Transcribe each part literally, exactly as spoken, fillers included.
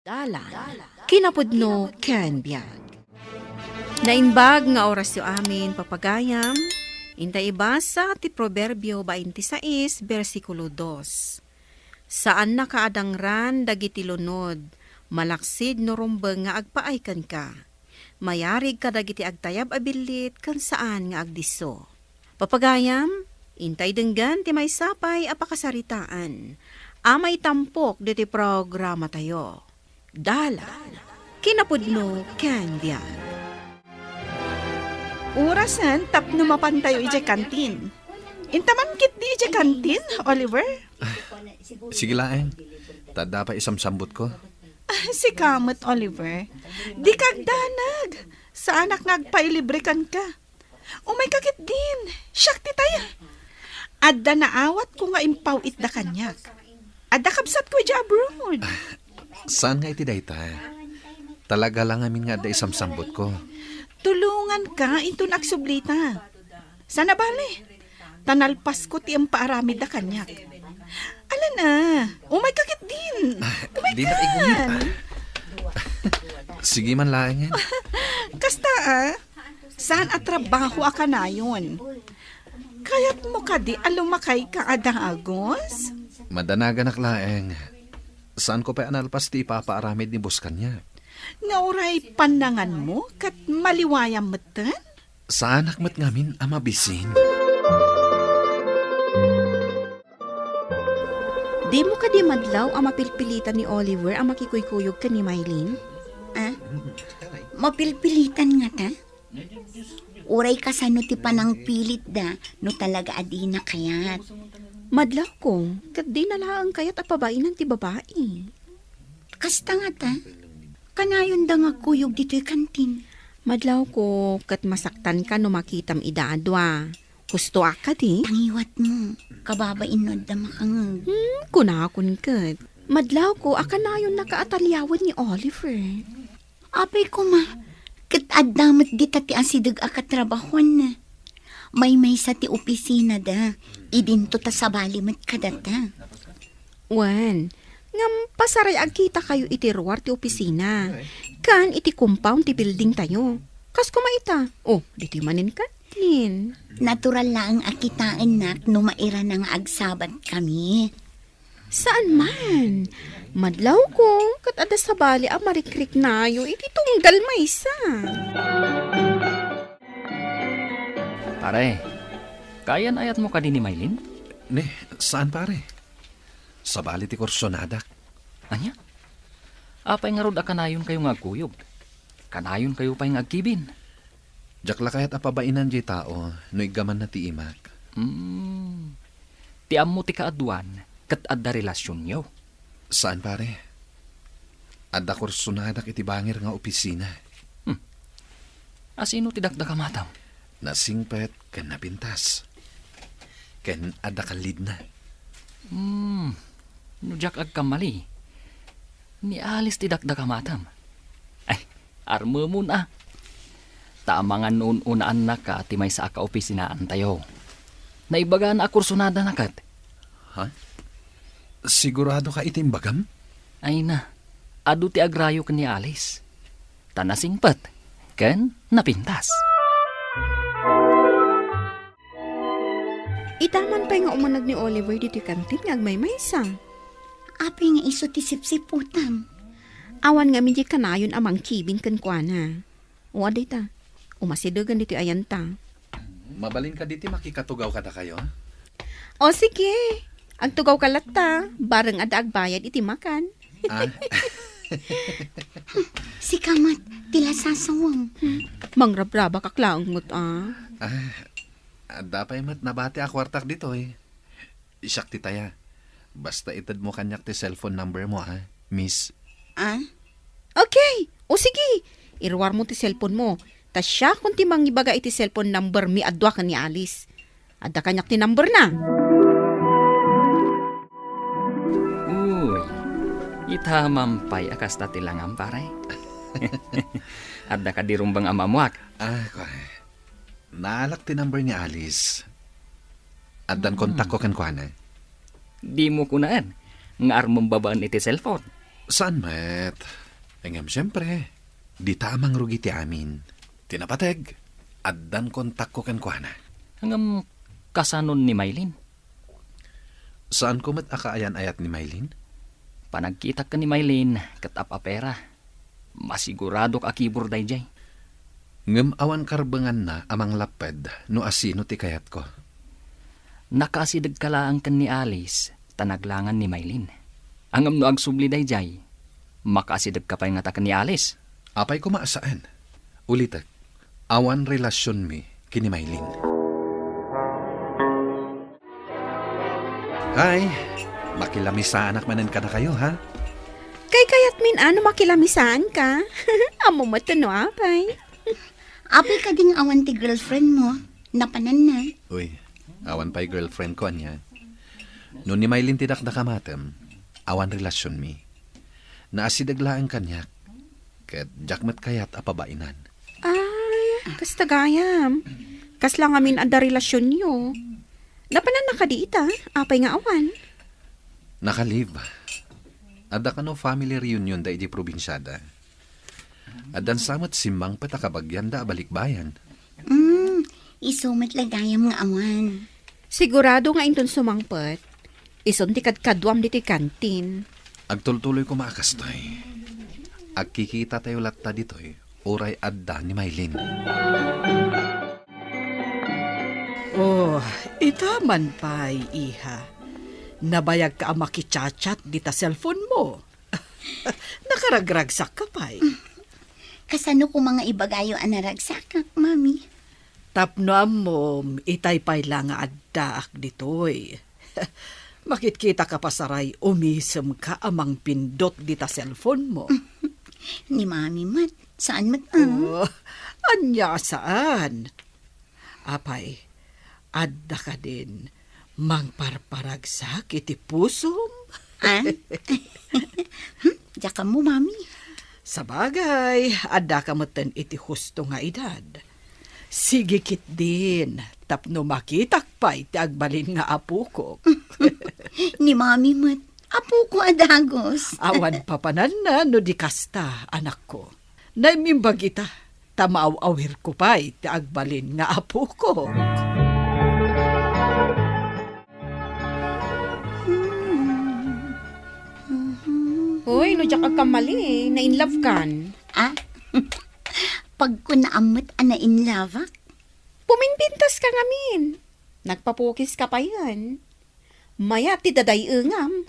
Dalan, kinapudno ken biag. Naimbag nga orasyo amin, papagayam. Inta ibasa ti Proverbio twenty-six, bersikulo dos. Saannaka a dangran dagiti lunod, malaksid no rumbeng nga agpaay kenka. Mayarig kadagiti agtayab a billit ken saan nga agdisso. Papagayam, intay denggen ti maysa pay a pakasaritaan a maitampok ditoy programatayo. Dalan, kinapudno ken biag. Orasen tapno mapantayo idiay kantin. Inta man ketdi idiay kantin, Oliver? Sige laeng. Ta adda pay isamsambutko. Ah, sika met, Oliver. Dika agdanag. Saanak nga agpailibre kenka. Umayka ketdin. Siak ti taya. Adda naawatko nga impaw-itda kaniak. Adda kabsatko idiay abroad. Saan nga iti dayta? Talaga la ngamin nga adda isamsambutko. Tulonganka inton agsublita. Saan a bale? Ta nalpasko ti impaaramidda kaniak. Ala na, umayka ketdin. Umayka. Dina igumit. Sige man laengen. Kasta, ah. Saan a trabaho a kanayon? Kayatmo kadi a lumakayka a dagus? Madanaganak laeng. Saanko pay a nalpas ti ipapaaramid ni boss kaniak. Nga uray pannanganmo ket maliwayam metten? Saanak met ngamin a mabisin. Dimo kadi madlaw a mapilpilitan ni Oliver a makikuykuyog ken ni Mylene? Ah? Mapilpilitan ngata? Uray kasano ti panangpilitda no talaga a dina kayat? Madlawko, ket dina laeng kayat a pabainan ti babai. Kasta ngata? Kanayonda nga agkuyog ditoy kantin. Madlawko, ket masaktanka no makitam ida a dua. Hustoak kadi? Tangiwatmo, kababain no adda makangeg. Hmm, kunakon ket. Madlawko a kanayonnaka a taliawen ni Oliver. Apay koma, ket adda met dita ti asideg a katrabahuanna. Maymaysa ti opisinada, idinto ta sabali met kadata. Wen, ngem pasaray agkitakayo iti ruar ti opisina, ken iti compound ti buildingtayo. Kas koma ita, o, ditoy manen kantin. Natural laeng a kitaennak no mairana nga agsabatkami. Saan man. Madlawko, ket adda sabali a marikriknayo iti tunggal maysa. Pare, kaayan-ayatmo kadi ni Mylene? Ne, saan, pare. Sabali ti kursonadak. Ania? Apay ngarud a kanayonkayo nga agkuyog? Kanayonkayo pay nga agkibin? Diak la kayat a pabainan diay tao no iggamanna ti imak. Hmm. Ti ammo ti kaaduan, ket adda relasionyo? Saan, pare. Adda kursonadak iti bangir nga opisina. Hmm. Asino ti dakdakamatam? Nasingpet ken napintas. Ken adda kallidna. Hmm. No diak agkamali, ni Alice ti dakdakamatam. Ay, armemon a. Ta amangan no un-unaannaka ti maysa a kaopisinaantayo. Naibagana a kursonadana ket. Ha? Siguradoka iti imbagam? Ay na, adu ti agrayo ken ni Alice. Ta nasingpet ken napintas. Ita man pay nga umaneg ni Oliver ditoy kantin nga agmaymaysa. Apay nga isu ti sipsiputam? Awan ngamin diay kanayon a mangkibin kenkuana. O, adda ita. Umasidegen ditoy ayanta. Mabalin kadi ti makikatugaw kadakayo? O, sige. Agtugawka latta. Bareng adda agbayad iti makan. Ah. Sika met, ti lasasawem. Mangrabrabak laeng met, a. Ah, adda pay met nabati a kuartak ditoy. Siak ti taya. Basta itedmo kaniak ti cellphone number mo, a, miss. Ah? Okay. O sige, iruarmo ti cellphone mo. Ta siakon ti mangibaga iti cellphone number mi a dua ken ni Alice. Adda kaniak ti number na. Uy, ita man pay a kasta ti langam, pare. Adda kadi rumbeng a maammuak? Ah, kuan. Naalak ti number ni Alice. Addan Hmm. kontakko kenkuana. Dimo kunaen nga armem babaen iti cellphone. Saan met? Ngem siempre, dita a mangrugi ti amin. Ti napateg, addan kontakko kenkuana. Ngem kasanon ni Maylin? Saanko met a kaayan-ayat ni Maylin? Panagkitak ken ni Maylin ket ap-apera. Masiguradok a kibur daydiay. Ngem awan karbenganna a manglapped no asino ti kayatko. Nakaasidegka laeng ken ni Alice, ta naglangan ni Maylin. Ngem no agsubli daydiay, makaasidegka pay ngata ken ni Alice? Apay koma a saan. Ulitek, awan relasionmi ken ni Maylin. Ay, makilaamisaanak manen kadakayo, ha? Kaykayatmin a no makilaamisaanka. Ammom met no apay. Apay kadi nga awan ti girlfriendmo? Napananna? Uy, awan pay girlfriendko, ania. No ni Maylin ti dakdakamatem, awan relasionmi. Naasideg laeng kaniak, ket diak met kayat a pabainan. Ah, kasta gayam. Kasla ngamin adda relasionyo. Napananna kadi ita? Apay nga awan? Naka-leave. Adda kano family reunion da iti probinsiada. Addan sa met simmangpet a kabagianda a balikbayan. Mm, isu met la gayam nga awan. Sigurado nga inton sumangpet, isun ti kadkaduam ditoy kantin. Agtultuloy koma a kastoy. Agkikitatayo latta ditoy, uray adda ni Maylin. Oh, ita man pay, iha. Nabayagka a makichat-chat dita cellphone mo. Nakaragragsakka pay. Kasano koma nga ibagayo a naragsakak, Mami? Tapno ammom, itay pay la nga addaak ditoy. Makitkitaka pasaray, umisemka a mangpindot dita cellphone mo. Ni Mami met, saan met, ah? Oh, ania saan? Apay, adda kadin mangparparagsak iti pusom? Ah? Hmm? Diak ammo, Mami. Sabagay, addaka metten iti husto nga edad. Sige ketdin, tapno makitak pay ti agbalin nga apokok. Ni Mami met, apoko a dagus. Awan papananna no di kasta, anakko. Naimmimbag ita, ta maaw-awirko pay ti agbalin nga apokok. Hoy, no diak agkamali, na-in love kan? Ah? Pagkunaam met a na-in love-ak? Pumimpintas ka ngamin. Nagpapukis ka payen. Mayat ti daday-engam.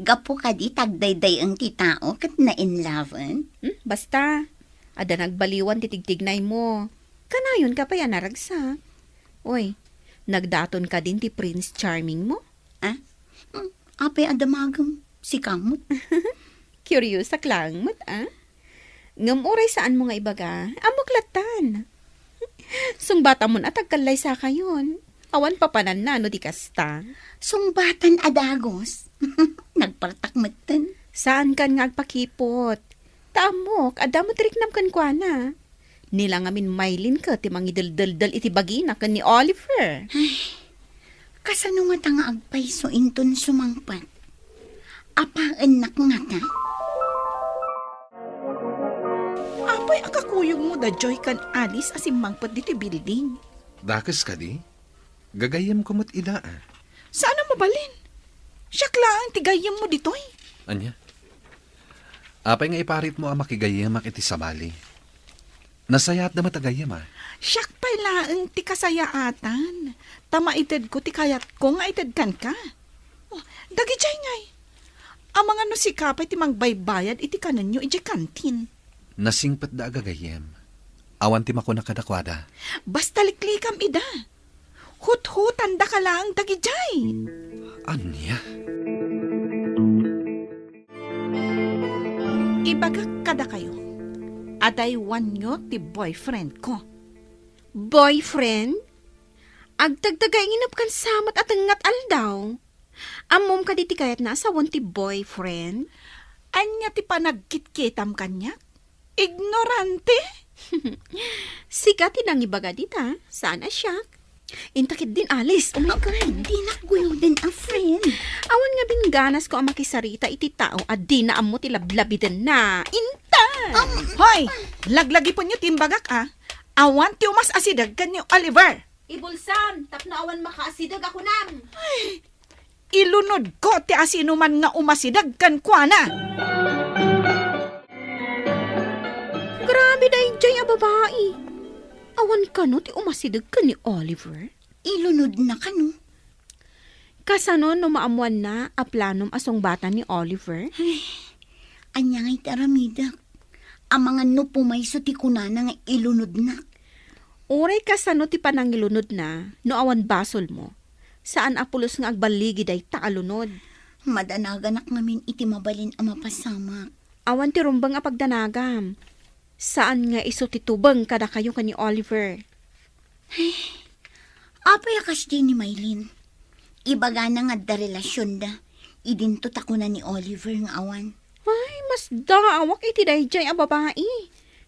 Gapu kadi ta agdayday-eng ti tao ket na-in love-en? Hmm, basta, adda nagbaliwan ti tigtignay mo. Kanayon ka pay a naragsak. Oy, nagdaton kadin ti Prince Charming mo? Ah? Hmm, apay a damagem? Sika met? Kuriosak laeng met, ah? Ngem uray saanmo nga ibaga, ammok lattan. Sungbatamon a tagkallaysakayon. Awan papananna no di kasta. Sungbatan a dagus. Nagpartak metten. Saankan nga agpakipot. Ta ammok, adda met riknam kenkuana. Ni la ngamin Maylin ket ti mangideldeldel iti bagina ken ni Oliver. Ay, kasano ngata nga agpayso inton sumangpet? Apaennak ngata? Apay a kakuyogmo da Joy ken Alice a simmangpet ditoy building? Dakes kadi? Gagayyemko met ida, a. Saan a mabalin? Siak laeng ti gayyemmo ditoy. Ania? Apay nga iparitmo a makigayyemak iti sabali? Nasayaatda met a gayyem, a. Siak pay laeng ti kasayaatan, ta maitedko ti kayatko nga ited kenka. Oh, dagidiay ngay. Amangan no sika pay ti mangbaybayad iti kanenyo idiay kantin. Nasingpetda a gagayyem. Awan ti makuna kadakuada. Basta liklikam ida. Huthutandaka laeng dagidiay. Ania? Ibagak kadakayo, adaywanyo ti boyfriendko. Boyfriend? Agtagtagainginep kan samet a tengnga aldaw. Ammom kadi ti kayatna a sawen ti boyfriend? Ania ti panagkitkitam kaniak? Ignorante? Sika ti nangibaga dita, saan a siak. Inta ketdin, Alice. Oh my God. Dinak guyoden a friend. Awan nga bingganas ko a makisarita iti tao a dina ammo ti lablabidenna. Inta! Hoy! Laglagipenyo ti imbagak, a. Awan ti umas-asideg ken ni Oliver. Ibulsam, tapno awan makaasideg a kunam. Ilunodko ti asinoman nga umasideg kenkuana. Grabe daydiay a babai. Awan kano ti umasideg ken ni Oliver? Ilunodna kano? Kasano no maammoanna a planom a sungbatan ni Oliver? Ania nga iti aramidek? Amangan no pumayso ti kunana nga ilunodnak. Uray kasano ti panangilunodna, no awan basolmo, saan a pulos nga agballigi dayta a lunod. Madanaganak ngamin iti mabalin a mapasamak. Awan ti rumbeng a pagdanagam. Saan nga isu ti tubeng kadakayo ken ni Oliver. Apay a kasdiay ni Maylin? Ibagana nga adda relasionda. Idinto ta kuna ni Oliver nga awan. Ay, masdaawak iti daydiay a babai.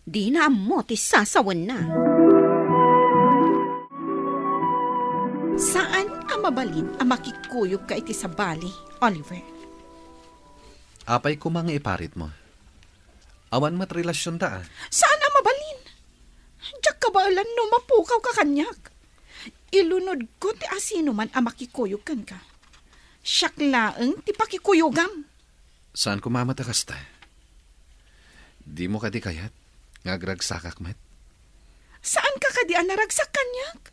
Dina ammo ti sasawenna. Saan a mabalin a makikuyogka iti sabali, Oliver. Apay koma nga iparitmo? Awan met relasionta, a. Saan a mabalin? Diak kabaelan no mapukawka kaniak. Ilunodko ti asinoman a makikuyog kenka. Siak laeng ti pakikuyogam. Saan koma met a kasta? Dimo kadi kayat nga agragsakak met? Saanka kadi a naragsak kaniak?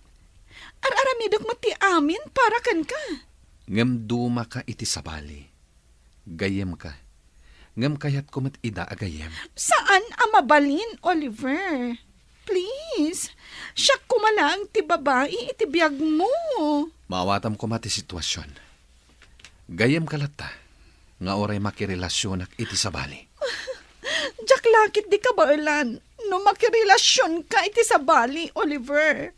Ar-aramidek met ti amin para kenka. Ngem dumaka iti sabali. Gayyemka. Ngem kayatko met ida a gayyem. Saan a mabalin, Oliver. Please, siak koma laeng ti babai iti biagmo. Maawatam koma ti situasion. Gayyemka latta nga uray makirelasionak iti sabali. Diak la ketdi kabaelan no makirelasionka iti sabali, Oliver.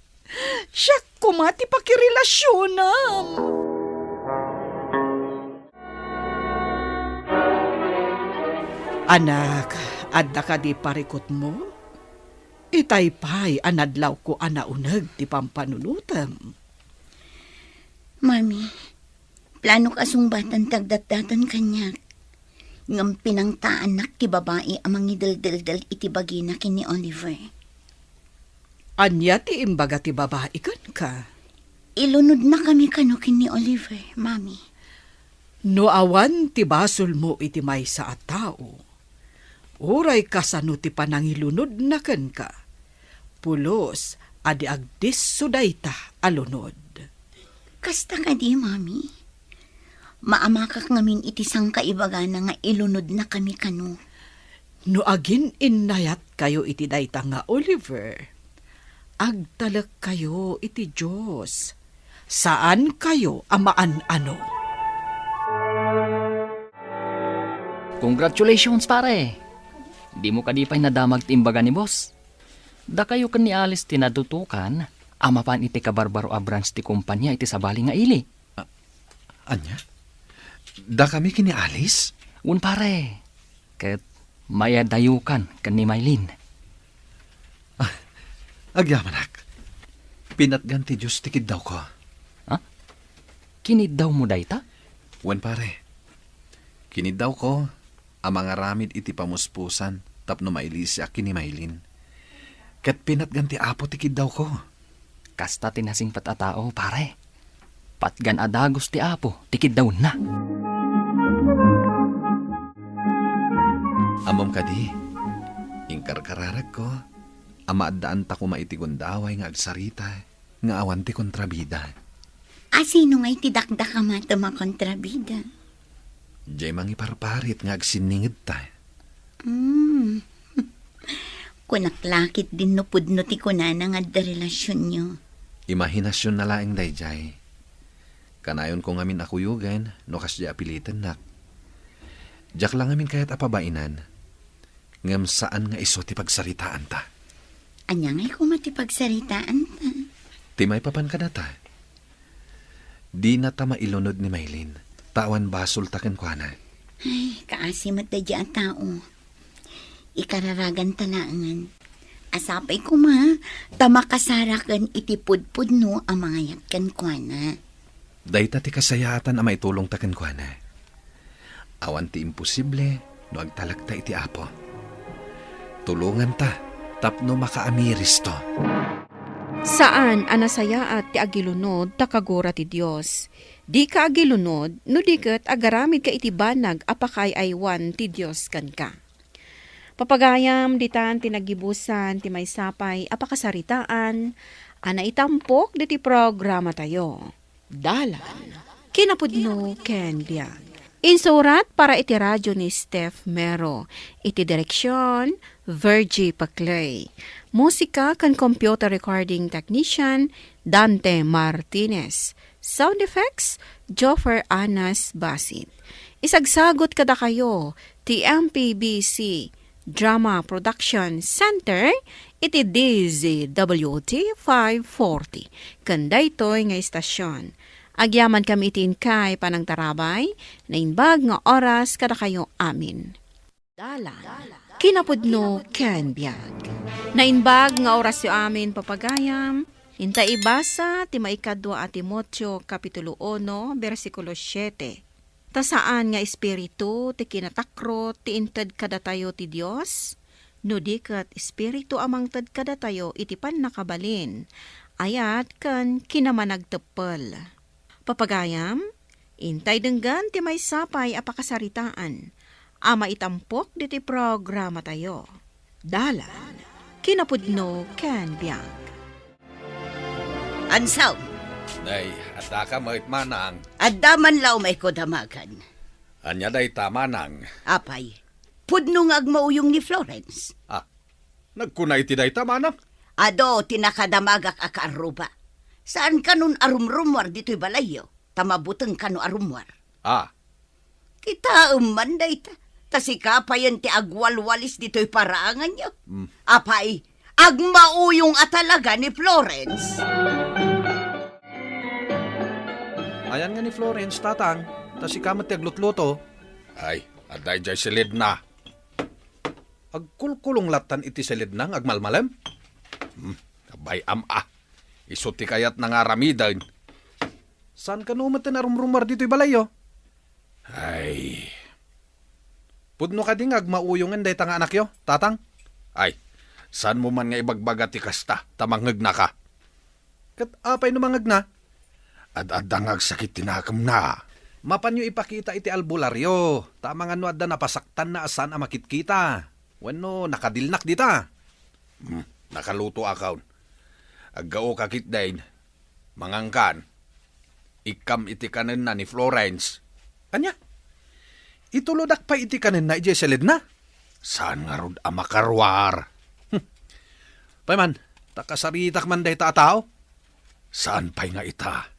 Siak koma ti pakirelasionam. Anak, adda kadi parikutmo? Itay pay a nadlawko a nauneg ti pampanunotem. Mami, planok a sungbatan ti agdatdatan kaniak. Ngem pinangtaannak ti babai a mangideldeldel iti bagina ken ni Oliver. Ania ti imbaga ti babai kenka? Ilunodnakami kano ken ni Oliver, Mami. No awan ti basolmo iti maysa a tao, uray kasano ti panangilunodna kenka, pulos a di agdisso dayta a lunod. Kasta kadi, Mami? Maamakak ngamin iti sangkaibagana nga ilunodnakami kano. No agin-innayatkayo iti dayta nga Oliver, agtalekkayo iti Dios. Saankayo a maan-ano. Congratulations, pare! Dimo kadi pay nadamag ti imbaga ni boss? Dakayo ken ni Alice ti nadutokan a mapan iti kabarbaro a branch ti kompania iti sabali nga ili. A-, ania? Dakami ken ni Alice? Wen, pare. Ket mayadayokan ken ni Maylin. Ah, agyamanak. Pinatgan ti Dios ti kiddawko. Ha? Kiniddawmo dayta? Wen, pare. Kiniddawko a mangaramid iti pamuspusan tapno mailisiak ken ni Maylin. Ket pinatgan ti Apo ti kiddawko. Kasta ti nasingpet a tao, pare. Patgan a dagus ti Apo ti kiddawenna. Ammom kadi, inkarkararagko a maaddaan ta koma iti gundaway nga agsarita nga awan ti kontrabida. Asino ngay ti dakdakamatem a kontrabida? Diay mangiparparit nga agsinningedta. Hmm. Kunak la ketdin no pudno ti kunana nga adda relasionyo. Imahinasionna laeng daydiay. Kanayonko ngamin a kuyogen no kasdiay a pilitennak. Diak la ngamin kayat a pabainan, ngem saan nga isu ti pagsaritaanta. Ania ngay koma ti pagsaritaanta? Ti maipapan kadata. Dinata mailunod ni Maylin, ta awan basolta kenkuana. Ay, kaasi met daydiay a tao. Ikararaganta laengen. Asapay koma, ta makasaraken iti pudpudno a mangayat kenkuana. Dayta ti kasayaatan a maitulongta kenkuana. Awan ti imposible no agtalekta iti Apo. Tulonganta tapno makaamiristo. Saan a nasayaat ti agilunod ta kagura ti Dios. Dika agilunod no di ket agaramidka iti banag a pakaay-aywan ti Dios kenka. Papagayam, ditan ti naggibusan ti maysa pay a pakasaritaan a naitampok ditoy programatayo. Dalan, kinapudno ken biag. Insurat para iti radyo ni Steph Mero. Iti direksyon, Virgie Paclay. Musika ken computer recording technician, Dante Martinez. Sound effects, Joffer Anas Basit. Isagsagot kadakayo ti M P B C Drama Production Center iti D Z W T five forty. Ken daytoy nga istasyon. Agyamankami iti inkay panangtarabay, naimbag nga oras kadakayo amin. Dalan, kinapudno ken biag. Naimbag nga orasyo amin, papagayam. Inta ibasa ti maikadua a Timoteo, Kapitulo uno, bersikulo siete. Ta saan nga espiritu ti kinatakro ti inted kadatayo ti Dios, no di ket espiritu a mangted kadatayo iti pannakabalin, ayat ken kinamanagteppel. Papagayam, intay denggen ti maysa pay a pakasaritaan a maitampok ditoy programatayo. Dalan, kinapudno ken biag. Ansaw. Nay, addaka met, manang. Adda man la umay ko damagan. Ania dayta, manang? Apay, pudno nga agmauyong ni Florence. Ah, nagkuna iti dayta, manang? Adu ti nakadamagak a kaarruba. Saan kanon a rumrumuar ditoy balayyo, ta mabuteng kano a rummuar. Ah. Kitaem man dayta, ta sika payen ti agwalwalis ditoy paraanganyo. Mm. Apay, agmauyong a talaga ni Florence. Ayan nga ni Florence, tatang, ta sika met ti aglutluto. Ay, adda idiay silidna. Agkulkulong lattan iti silidna nga agmalmalem? Hmm, abay, am-a. Isu ti kayatna nga aramiden. Saan kano met a rumrumuar ditoy balayyo? Ay. Pudno kadi nga agmauyongen dayta nga anakyo, tatang? Ay, saanmo man nga ibagbaga ti kasta, ta mangegnaka. Ket apay no mangegna? Ad-adda nga agsakit ti nakemna. Mapanyo ipakita iti albularyo, ta amangan no adda napasaktanna a saan a makitkita. Wenno nakadilnak dita. Hmm, nakaluto akon. Aggaoka ketdin. Mangankan. Ikkam iti kanenna ni Florence. Ania? Itulodak pay iti kanenna idiay silidna? Saan ngarud a makaruar? Hmm. Pay man, ta kasaritak man dayta a tao? Saan pay nga ita?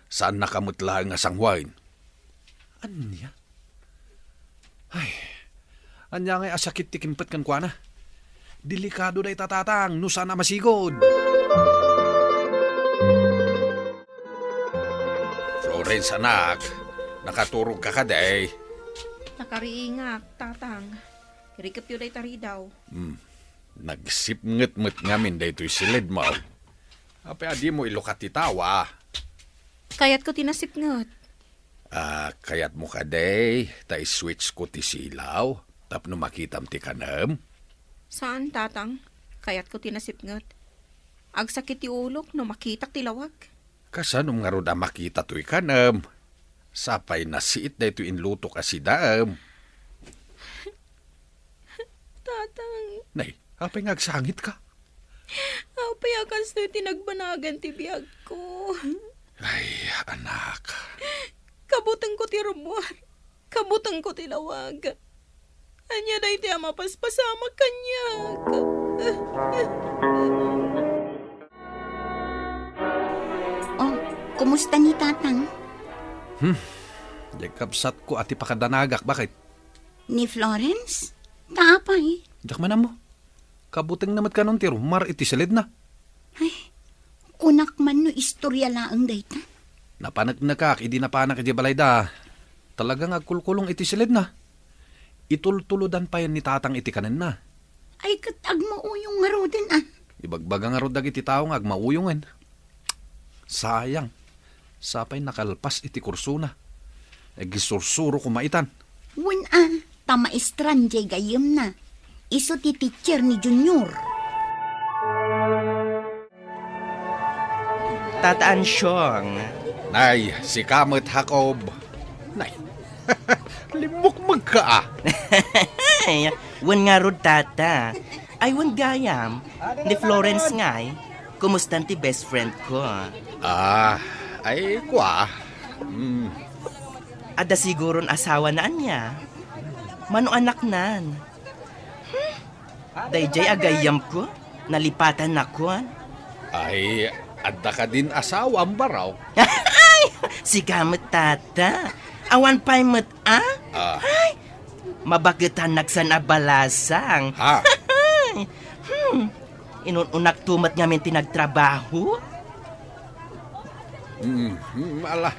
Saannaka met laeng a sanguen? Ania? Ay, ania ngay a sakit ti kimpet kenkuana? Delikado dayta, tatang, no saan a masigud. Florence, anak, nakaturogka kadi? Nakariingak, tatang. Irikepyo dayta ridaw. Hmm. Nagsipnget met ngamin daytoy silidmo. Apay a dimo ilukat ti tawa? Kayatko ti nasipnget. Ah, kayatmo kadi ta i-switch ko ti silaw tapno makitam ti kanem? Saan, tatang. Kayatko ti nasipnget. Agsakit ti ulok no makitak ti lawag. Kasanom ngarud a makita toy kanem? Sapay nasiit daytoy inlutok a sidaem. Tatang. Nay, apay nga agsangitka? Apay a kastoy ti nagbanagan ti biagko? Ay, anak. Kabutengko ti rummuar. Kabutengko ti lawag. Ania daytoy a mapaspasamak kaniak? Oh, kumusta ni Tatang? Hmm, diay kabsatko a ti pakadanagak, baket. Ni Florence? Ta apay? Diak man ammo. Kabutengna met kanon ti rummuar iti silidna. Ay, kunak man no istorya laeng dayta. Napaneknekak idi napanak idiay balayda. Talaga nga agkulkulong iti silidna. Itultulodan payen ni Tatang iti kanenna. Ay, ket agmauyong ngaruden, a. Ibagbaga ngarud dagiti tao nga agmauyongen. Sayang. Sapay nakalpas iti kursona. Agisursuro koma itan. Wen, a, ta maestran jay gayyemna. Isu ti teacher ni Junior. Tata Ansyong. Nay, sika met, Jacob. Nay, limmukmegka, a. Ay, wen ngarud, Tata. Ay, wen gayam, ni Florence ngay, kumusta ti best friend ko? Ah, ay, kua. Mm. Adda siguron asawana ania? Mano anaknan? Hmm? Daydiay a gayyemko, nalipatannakon. Ay, adda kadin asawam, barok? Ay, sika met, Tata. Awan pay met, a? Ah. Ay, mabaketannak saan a balasang. Ha? Hmm. Inun-unakto met ngamin ti nagtrabaho. Mm, mm, ala,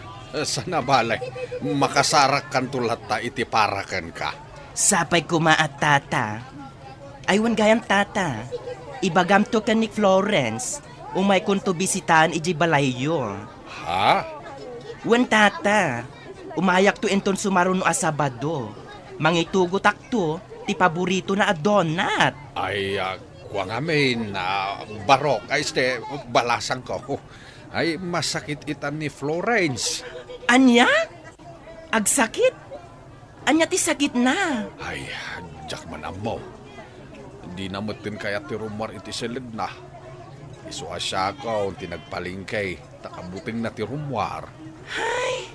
saan a bale, makasarakkanto latta iti para kenka. Sapay koma a, Tata. Ay, wen gayam, Tata. Ibagamto ken ni Florence, umaykonto bisitaen idiay balayyo. Ha? Wen, Tata. Umayakto inton sumaruno a Sabado. Mangitugotakto ti paboritona a donut. Ay, ah, kua ngamin, ah, barok. Ay, este, balasangko. Ay, masakit itan ni Florence. Ania? Agsakit? Ania ti sakitna? Ay, diak man ammo. Dina metten kayat ti rummuar iti siledna. Isu a siakon ti nagpalengke, ta kabutengna ti rummuar. Ay,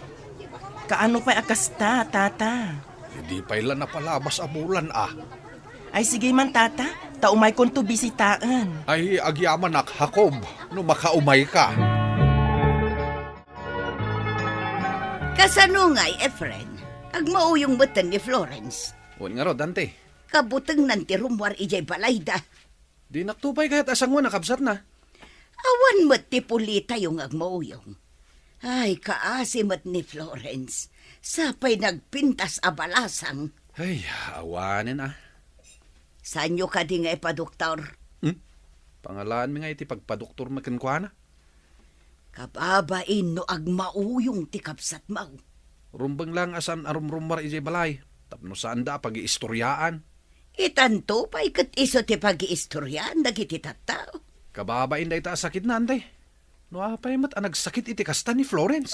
kaano pay a kasta, Tata? Idi pay la napalabas a bulan, a. Ay, sige man, Tata, ta umaykonto bisitaen. Ay, agyamanak, Jacob, no makaumayka. Kasano ngay, Efren? Agmauyong metten ni Florence. Wen ngarud, Auntie. Kabutengnan ti rummuar idiay balayda. Dinakto pay kayat a sangoan a kabsatna. Awan met ti pulitayo nga agmauyong. Ay, kaasi met ni Florence. Sapay nagpintas a balasang. Ay, awanen, a. Saanyo kadi nga ipadoktor? Hmm? Pangalaanmi nga iti pagpadoktormi kenkuana. Kababain no agmauyong ti kabsatmo. Rumbeng lang a saan a rumrummuar idiay balay, tapno saanda a pagiistoriaan. Itanto pay ket isu ti pagiistoriaan dagiti tattao. Kababain dayta a sakitna, Auntie. No apay met a nagsakit iti kasta ni Florence?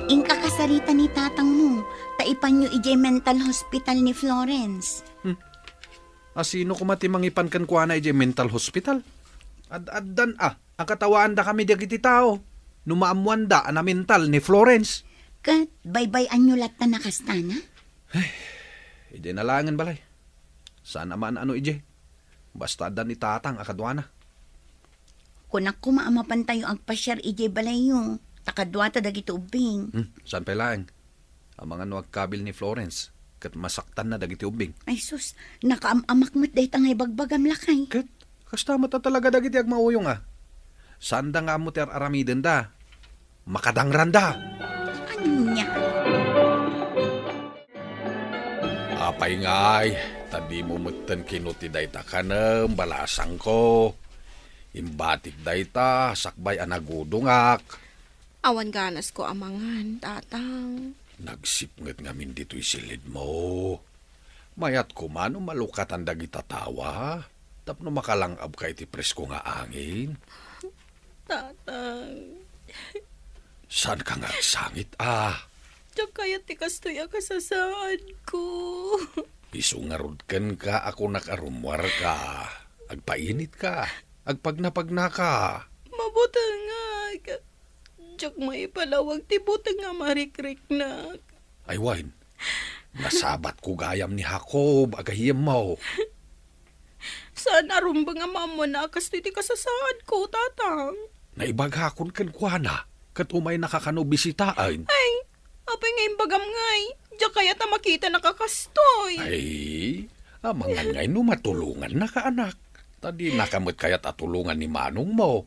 Inka kasarita ni tatangmo, ta ipanyo idiay mental hospital ni Florence. Hmm. A sino koma ti mangipan kenkuana idiay mental hospital? Ad-addan a, a katawaandakami dagiti tao no maammoanda a namental ni Florence. Ket baybay-anyo latta a kastana? Ay, idiay na laengen balay. Saan a maan-ano idiay. Basta adda ni tatang a kaduana. Kunak koma a mapantayo agpasiar idiay balayyo, ta kaduata dagiti ubbing. Hmm, saan pay laeng? Amangan no agkabil ni Florence, ket masaktanna dagiti ubbing. Ay sus, nakaam-amak met dayta nga ibagbagam, lakay. Ket, kasta met a talaga dagiti agmauyong a. Saanda nga ammo ti ar-aramidenda. Makadangranda. Ania? Apay ngay, ta dimo metten kino ti dayta kanem, balasangko. Imbatik dayta, sakbay a nagudongak. Awan ganasko a mangan, tatang. Nagsipnget ngamin ditoy silidmo. Mayat koma no malukatan dagita tawa, tapno makalang-abka iti presko nga angin. Tatang. Saanka nga agsangit, a? Diak kayat ti kastoy a kasasaadko. Isu ngarud kenka a kunak a rummuarka. Agpainitka. Agpagnapagnaka. Mabutengak. Diak maipalawag ti buteng a marikriknak. Ay wen, nasabatko gayam ni Jacob a gayyemmo. Saan a rumbeng a maammoanna a kastoy ti kasasaadko, tatang. Naibagakon kenkuana, ket umaynaka kano bisitaen. Ay, apay nga imbagam ngay? Diak kayat a makitanak a kastoy. Ay, amangan ngay no matulongannaka, anak. Ta dinaka met kayat a tulongan ni manongmo.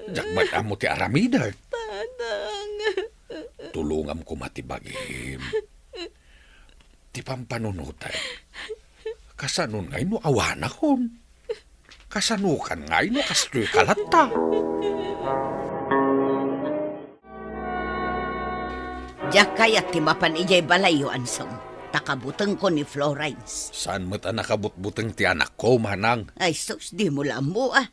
Diak met ammo ti aramidek. Tatang. Tulongam koma ti bagim. Ti pampanunotek. Kasanon ngay no awanakon? Kasanokan ngay no kastoy ka latta? Diak kayat ti mapan idiay balayyo, Ansong, ta kabutengko ni Florence. Saan met a nakabutbuteng ti anakko, manang? Ay sus, dimo la ammo, a.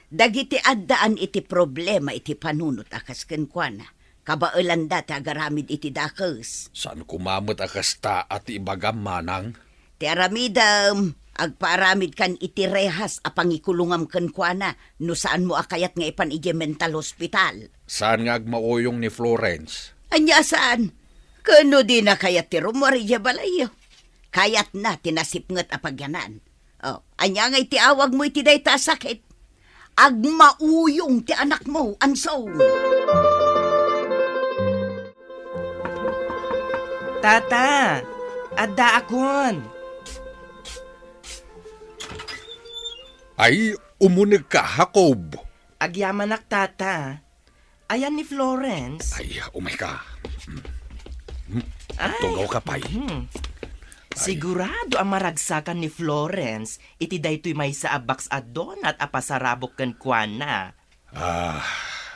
Dagiti addaan iti problema iti panunot a kas kenkuana, kabaelanda ti agaramid iti dakes. Saan koma met a kasta a ti ibagam, manang? Ti aramidem, agpaaramidkan iti rehas a pangikulongam kenkuana no saanmo a kayat nga ipan idiay mental hospital. Saan nga agmauyong ni Florence? Ania saan? Ken no dina kayat ti rummuar idiay balayyo? Kayatna ti nasipnget a pagyanan. Oh, ania ngay ti awagmo iti dayta a sakit? Agmauyong ti anakmo, Ansong. Tata, addaakon. Ay, umunegka, Jacob. Agyamanak, Tata. Ayan ni Florence? Ay, umayka. Hmm. Hmm. Ay. Tugawka pay. Hmm. Ay. Sigurado a maragsakan ni Florence iti daytoy maysa a box a donut a pasarabok kenkuana. Ah,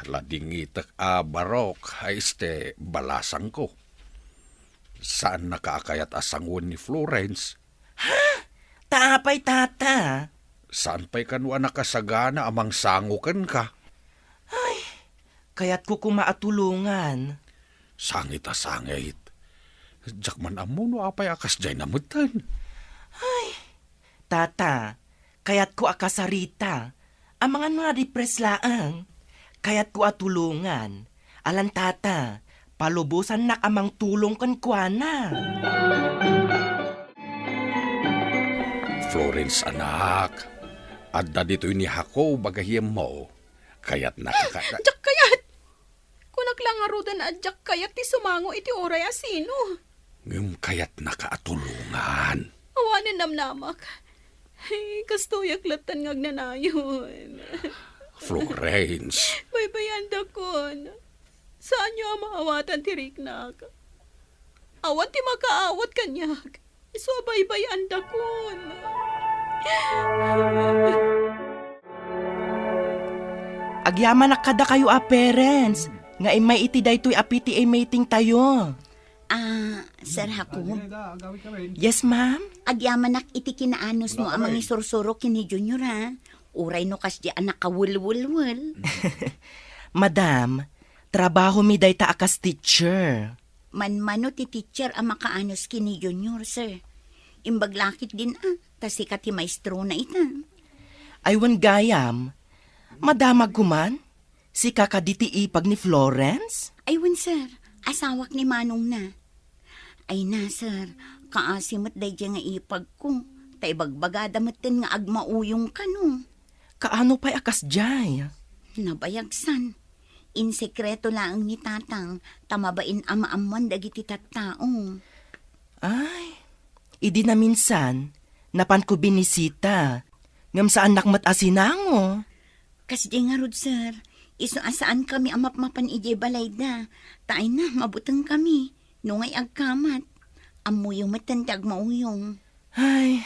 ladingitek a barok, ay este, balasangko. Saannaka a kayat a sangoen ni Florence. Ha? Ta apay, Tata? Saan pay kano a nakasagana a mangsango kenka? Ay, kayatko koma a tulongan. Sangit a sangit. Diak man ammo no apay a kasdiay na metten. Ay, Tata, kayatko a kasarita. Amangan no na-depress laeng. Kayatko a tulongan. Alan, Tata, palubosannak a mangtulong kenkuana. Florence, anak, adda ditoy ni Jacob a gayyemmo. Kayatnaka ka- Diak kayat! Kunak la ngaruden a diak kayat ti sumango iti uray a sino. Ngem kayatnaka a tulongan. Awanen namnamak. Ay, kastoyak lattan nga agnanayon. Florence. Baybayandakon. Saanyo a maawatan ti riknak. Awan ti makaawat kaniak. Isu a baybayandakon. Agyamanak kadakayo a parents nga immay iti daytoy a P T A meeting tayo. Ah, Sir Jacob? Yes, ma'am? Agyamanak iti kinaanusmo a mangisursurok ken ni Junior, ha? Uray no kasdi a nakawelwelwel. Madam, trabahomi dayta a kas teacher. Manmano ti teacher a makaanus ken ni Junior, sir. Imbag la ketdin a, ta sika ti maestrona ita. Ay wen gayam, madamagko man? Sika kadi ti ipag ni Florence? Ay wen, sir. Asawak ni manongna. Ay na, sir. Kaasi met daydiay nga ipagko. Ta ibagbagada metten nga agmauyong kano. Kaano pay a kasdiay? Nabayagsan. Insekreto laeng ni Tatang ta mabain a maammoan dagiti tattao. Ay, idi naminsan, napanko binisita. Ngem saannak met a sinango. Kasdi ngarud, sir. Isu a saankami a mapmapan idiay balayda. Ta ay na, mabutengkami. Nungay agkamat. Ammoyo metten ti agmauyong. Ay,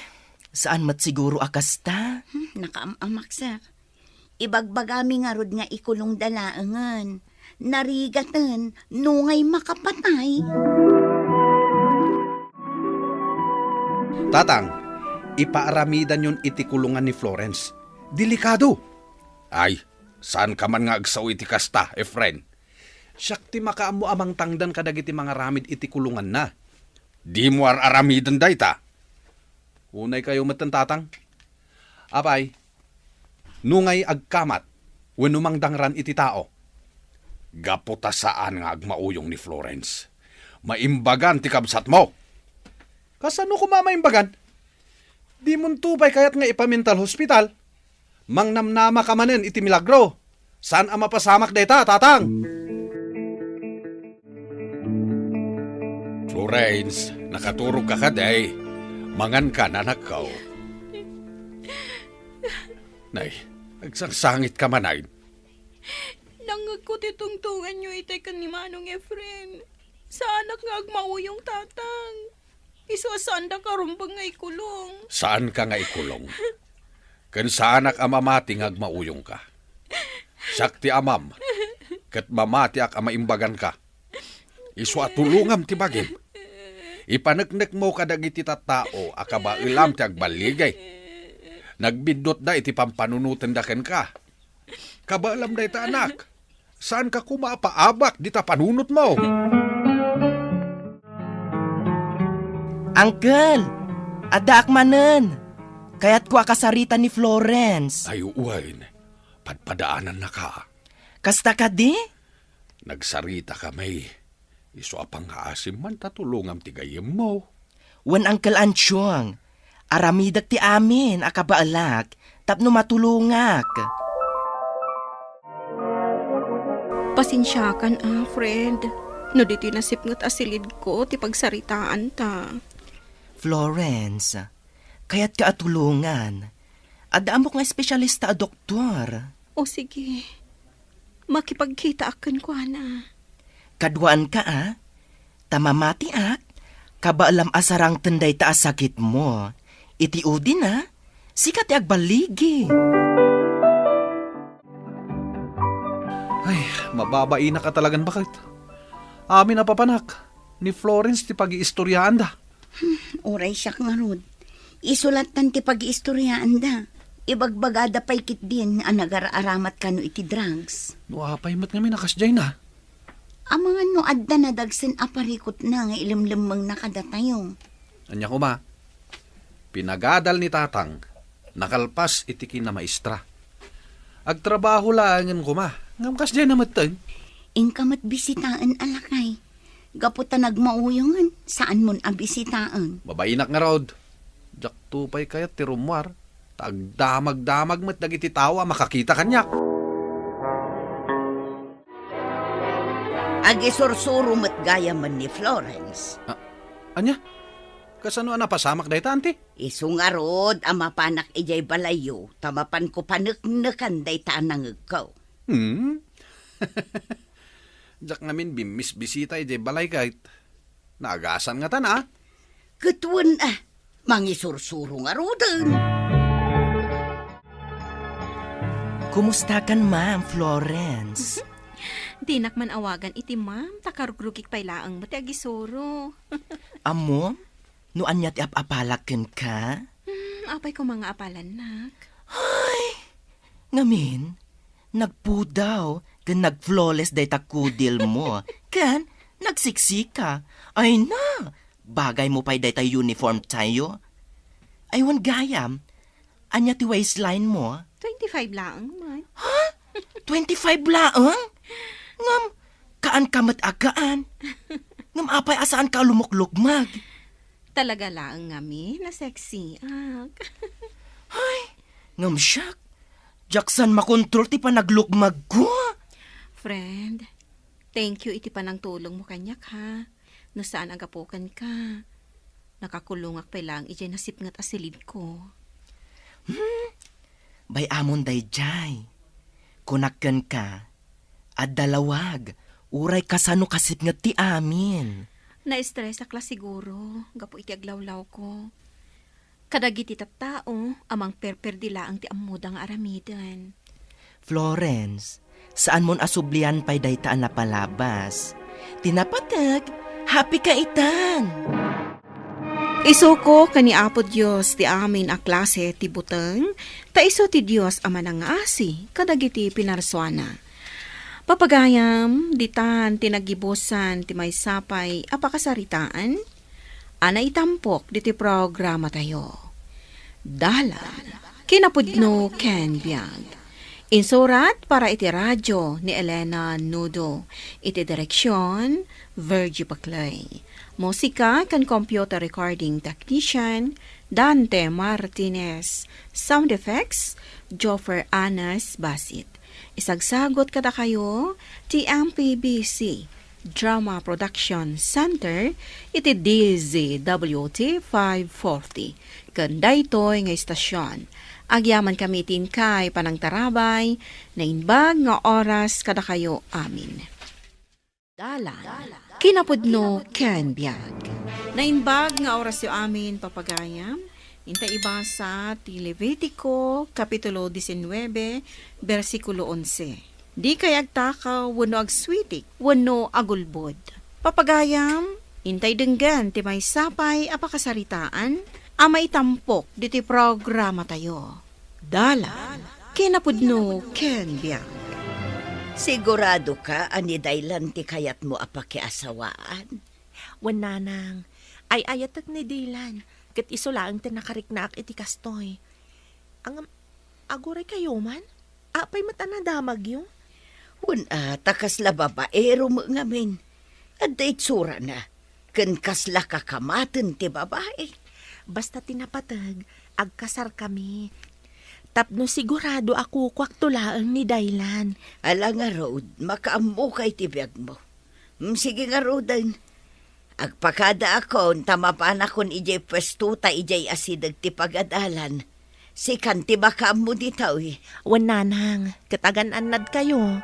saan met siguro a kasta? Hmm, nakaam-amak, sir. Ibagbagami ngarud nga ikulongda laengen. Narigaten, nungay makapatay. Tatang, ipaaramidanyon iti kulongan ni Florence. Delikado! Ay, saanka man nga agsao iti kasta, Efren. Siak ti makaammo a mangtangdan kadagiti mangaramid iti kulonganna. Dimo ar-aramiden dayta. Unaykayo metten, Tatang. Apay, nungay agkamat wenno mangdangran iti tao, gapu ta saan nga agmauyong ni Florence, maimbagan ti kabsatmo. Kasano koma maimbagan? Dimonto pay kayat nga ipa-mental hospital? Mangnamnama ka manen iti milagro. Saan a mapasamak dayta, Tatang? Florence, nakaturog ka kadi? Mangan ka, anakko. Nay, agsangsangit ka man ay. Nangngegko ti tungtonganyo itay ken ni Manong Efren. Saanak nga agmauyong, Tatang. Isu a saandaka rumbeng nga ikulong. Saanka nga ikulong. Ken saanak a mamati nga agmauyongka. Siak ti amam, ket mamatiak a maimbaganka. Isu a tulongam ti bagim. Ipaneknekmo kadagiti tattao a kabaelam ti agbaligi. Nagbiddutda iti pampanunotenda kenka. Kabaelam dayta, anak. Saanka koma a paabak dita panunotmo. Uncle, addaak manen. Kayatko a kasarita ni Florence. Ay, wen. Padpadaanannaka. Kasta kadi? Nagsarita kami. Isu a pangngaasim man ta tulongam ti gayyemmo. Wen, Uncle Anchong, aramidek ti amin a kabaelak tapno matulongak. Pasensiakan a, friend, no ditoy nasipnget a silidko ti pagsaritaanta. Florence, kayatka a tulongan. Adda ammok nga espesyalista a doktor. O sige. Makipagkitaak kenkuana. Kaduaanka a, ta mamatiak, kabaelam a sarangten dayta a sakitmo. Iti udin a, sika ti agbaligi. Ay, mababainak a talagan baket. Amin a papanak, ni Florence ti pagiistoriaanda. Hmm, uray siak ngarud. Isu lattan ti pagiistoriaanda. Ibagbagada pay ketdin a nagar-aramat kano iti drugs. No apay met ngamin a kasdiayna? Amangan no adda nadagsen a parikutna nga ilemlemmengna kadatayo. Ania koma, pinagadal ni Tatang, nakalpas iti kinamaestra. Agtrabaho laengen koma, ngem kasdiayna metten. Inka met bisitaen a lakay. Gapu ta nagmauyongen, saanmon a bisitaen. Mabainak ngarud. Diakto pay kayat ti rummuar, ta agdamagdamag met dagiti tao a makakita kaniak. Agisursuro met gayamen ni Florence. Ah, ania? Kasano a napasamak dayta, anti? Isu ngarud a mapanak idiay balayyo, ta mapanko paneknekan dayta a nangegko. Hmm? Diak ngamin bimmisbisita idiay balay ket naagasan ngatan a. Ket wen a, mangisursuro ngaruden. Kumustakan, Ma'am Florence? Dinak man awagan iti ma'am, ta karugrugik pay laeng met ti agisuro. Ammom no ania ti ap-apalak kenka? Hmm, apay koma nga apalannak? Ay, ngamin, nagpudaw ken nagflawless dayta kudilmo, ken nagsiksika. Ay na, bagaymo pay dayta uniform tayo. Ay, wen gayam, ania ti waistline mo? Twenty-five laeng man. Ha? Twenty-five laeng? Ngem, kaanka met a gaan. Ngem apay a saanka a lumuklukmag? Talaga laeng ngamin a sexy, ak. Ay, ngem siak, diak saan makontrol ti panaglukmagko. Friend, thank you iti panangtulongmo kaniak, ha. No saan a gapu kenka, nakakulongak pay laeng idiay nasipnget a silidko. Hmm, bay-amon daydiay. Kunak kenka, adda lawag, uray kasano kasipnget ti amin. Na-estresak la siguro gapu iti aglawlawko. Kadagiti tattao a mangperperdi laeng ti ammoda nga aramiden. Florence, saanmon a sublian pay dayta a napalabas. Ti napateg, happy ka itan! Isuko ken ni Apo Dios ti amin a klase ti buteng, ta isu ti Dios a manangngaasi kadagiti pinarsuana. Papagayam, ditan ti naggibusan ti maysa pay a pakasaritaan a naitampok ditoy programatayo. Dalan, kinapudno ken biag. Insurat para iti radyo ni Elena Nudo. Iti direksion, Virgie Paclay. Musika ken computer recording technician, Dante Martinez. Sound effects, Joffer Anas Basit. Isagsagut kadakayo ti M P B C Drama Production Center iti D Z W T five forty. Ken daytoy nga istasyon, agyaman kami ti inkay panangtarabay, naimbag nga oras kadakayo amin. Dalan, Kinapudno ken biag. Naimbag nga orasyo amin, papagayam. Inta ibasa ti Levitico, Kapitulo diecinueve, bersikulo onse. Dikay agtakaw wenno agsuitik wenno agulbod. Papagayam, intay denggen ti maysa pay a pakasaritaan a maitampok ditoy programatayo. Dalan, kinapudno ken biag. Siguradoka a ni Daylan ti kayatmo a pakiasawaan? Wen, nanang, ay-ayatek ni Daylan, ket isu laeng ti nakariknaak iti kastoy. Ngem, aguray kayo man? Apay met a nadamagyo? Wen, a, ta kasla babaero met ngamin. Adda itsurana, ken kasla kakamaten ti babai. Basta ti napateg, agkasarkami. Tapno sigurado a kukuakto laeng ni Daylan. Ala ngarud, makaammokay ti biagmo. Mm, sige ngaruden. Agpakadaakon ta mapanakon idiay puestota idiay asideg ti pagadalan. Sikan ti makaammo ditoy. Wen, nanang, ket agan-annadkayo.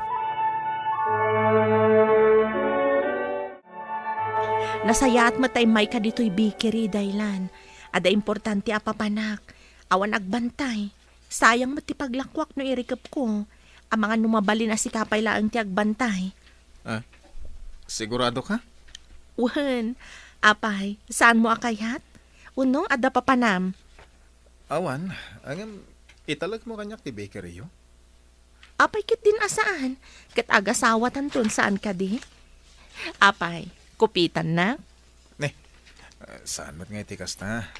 Nasayaat met ta immayka ditoy bakery, Daylan. Adda importante a papanak. Awan agbantay. Sayang met ti paglakuak no irikepko. Amangan no mabalin a sika pay laeng ti agbantay. Ah, sigurado ka? Wen, apay, saanmo a kayat? Wenno, adda papanam? Awan, ngem italekmo kaniak ti bakery-yo? Apay ketdin a saan? Ket agasawatanton, saan kadi? Apay, kupitannak? Ne, ah, saan met nga iti kasta?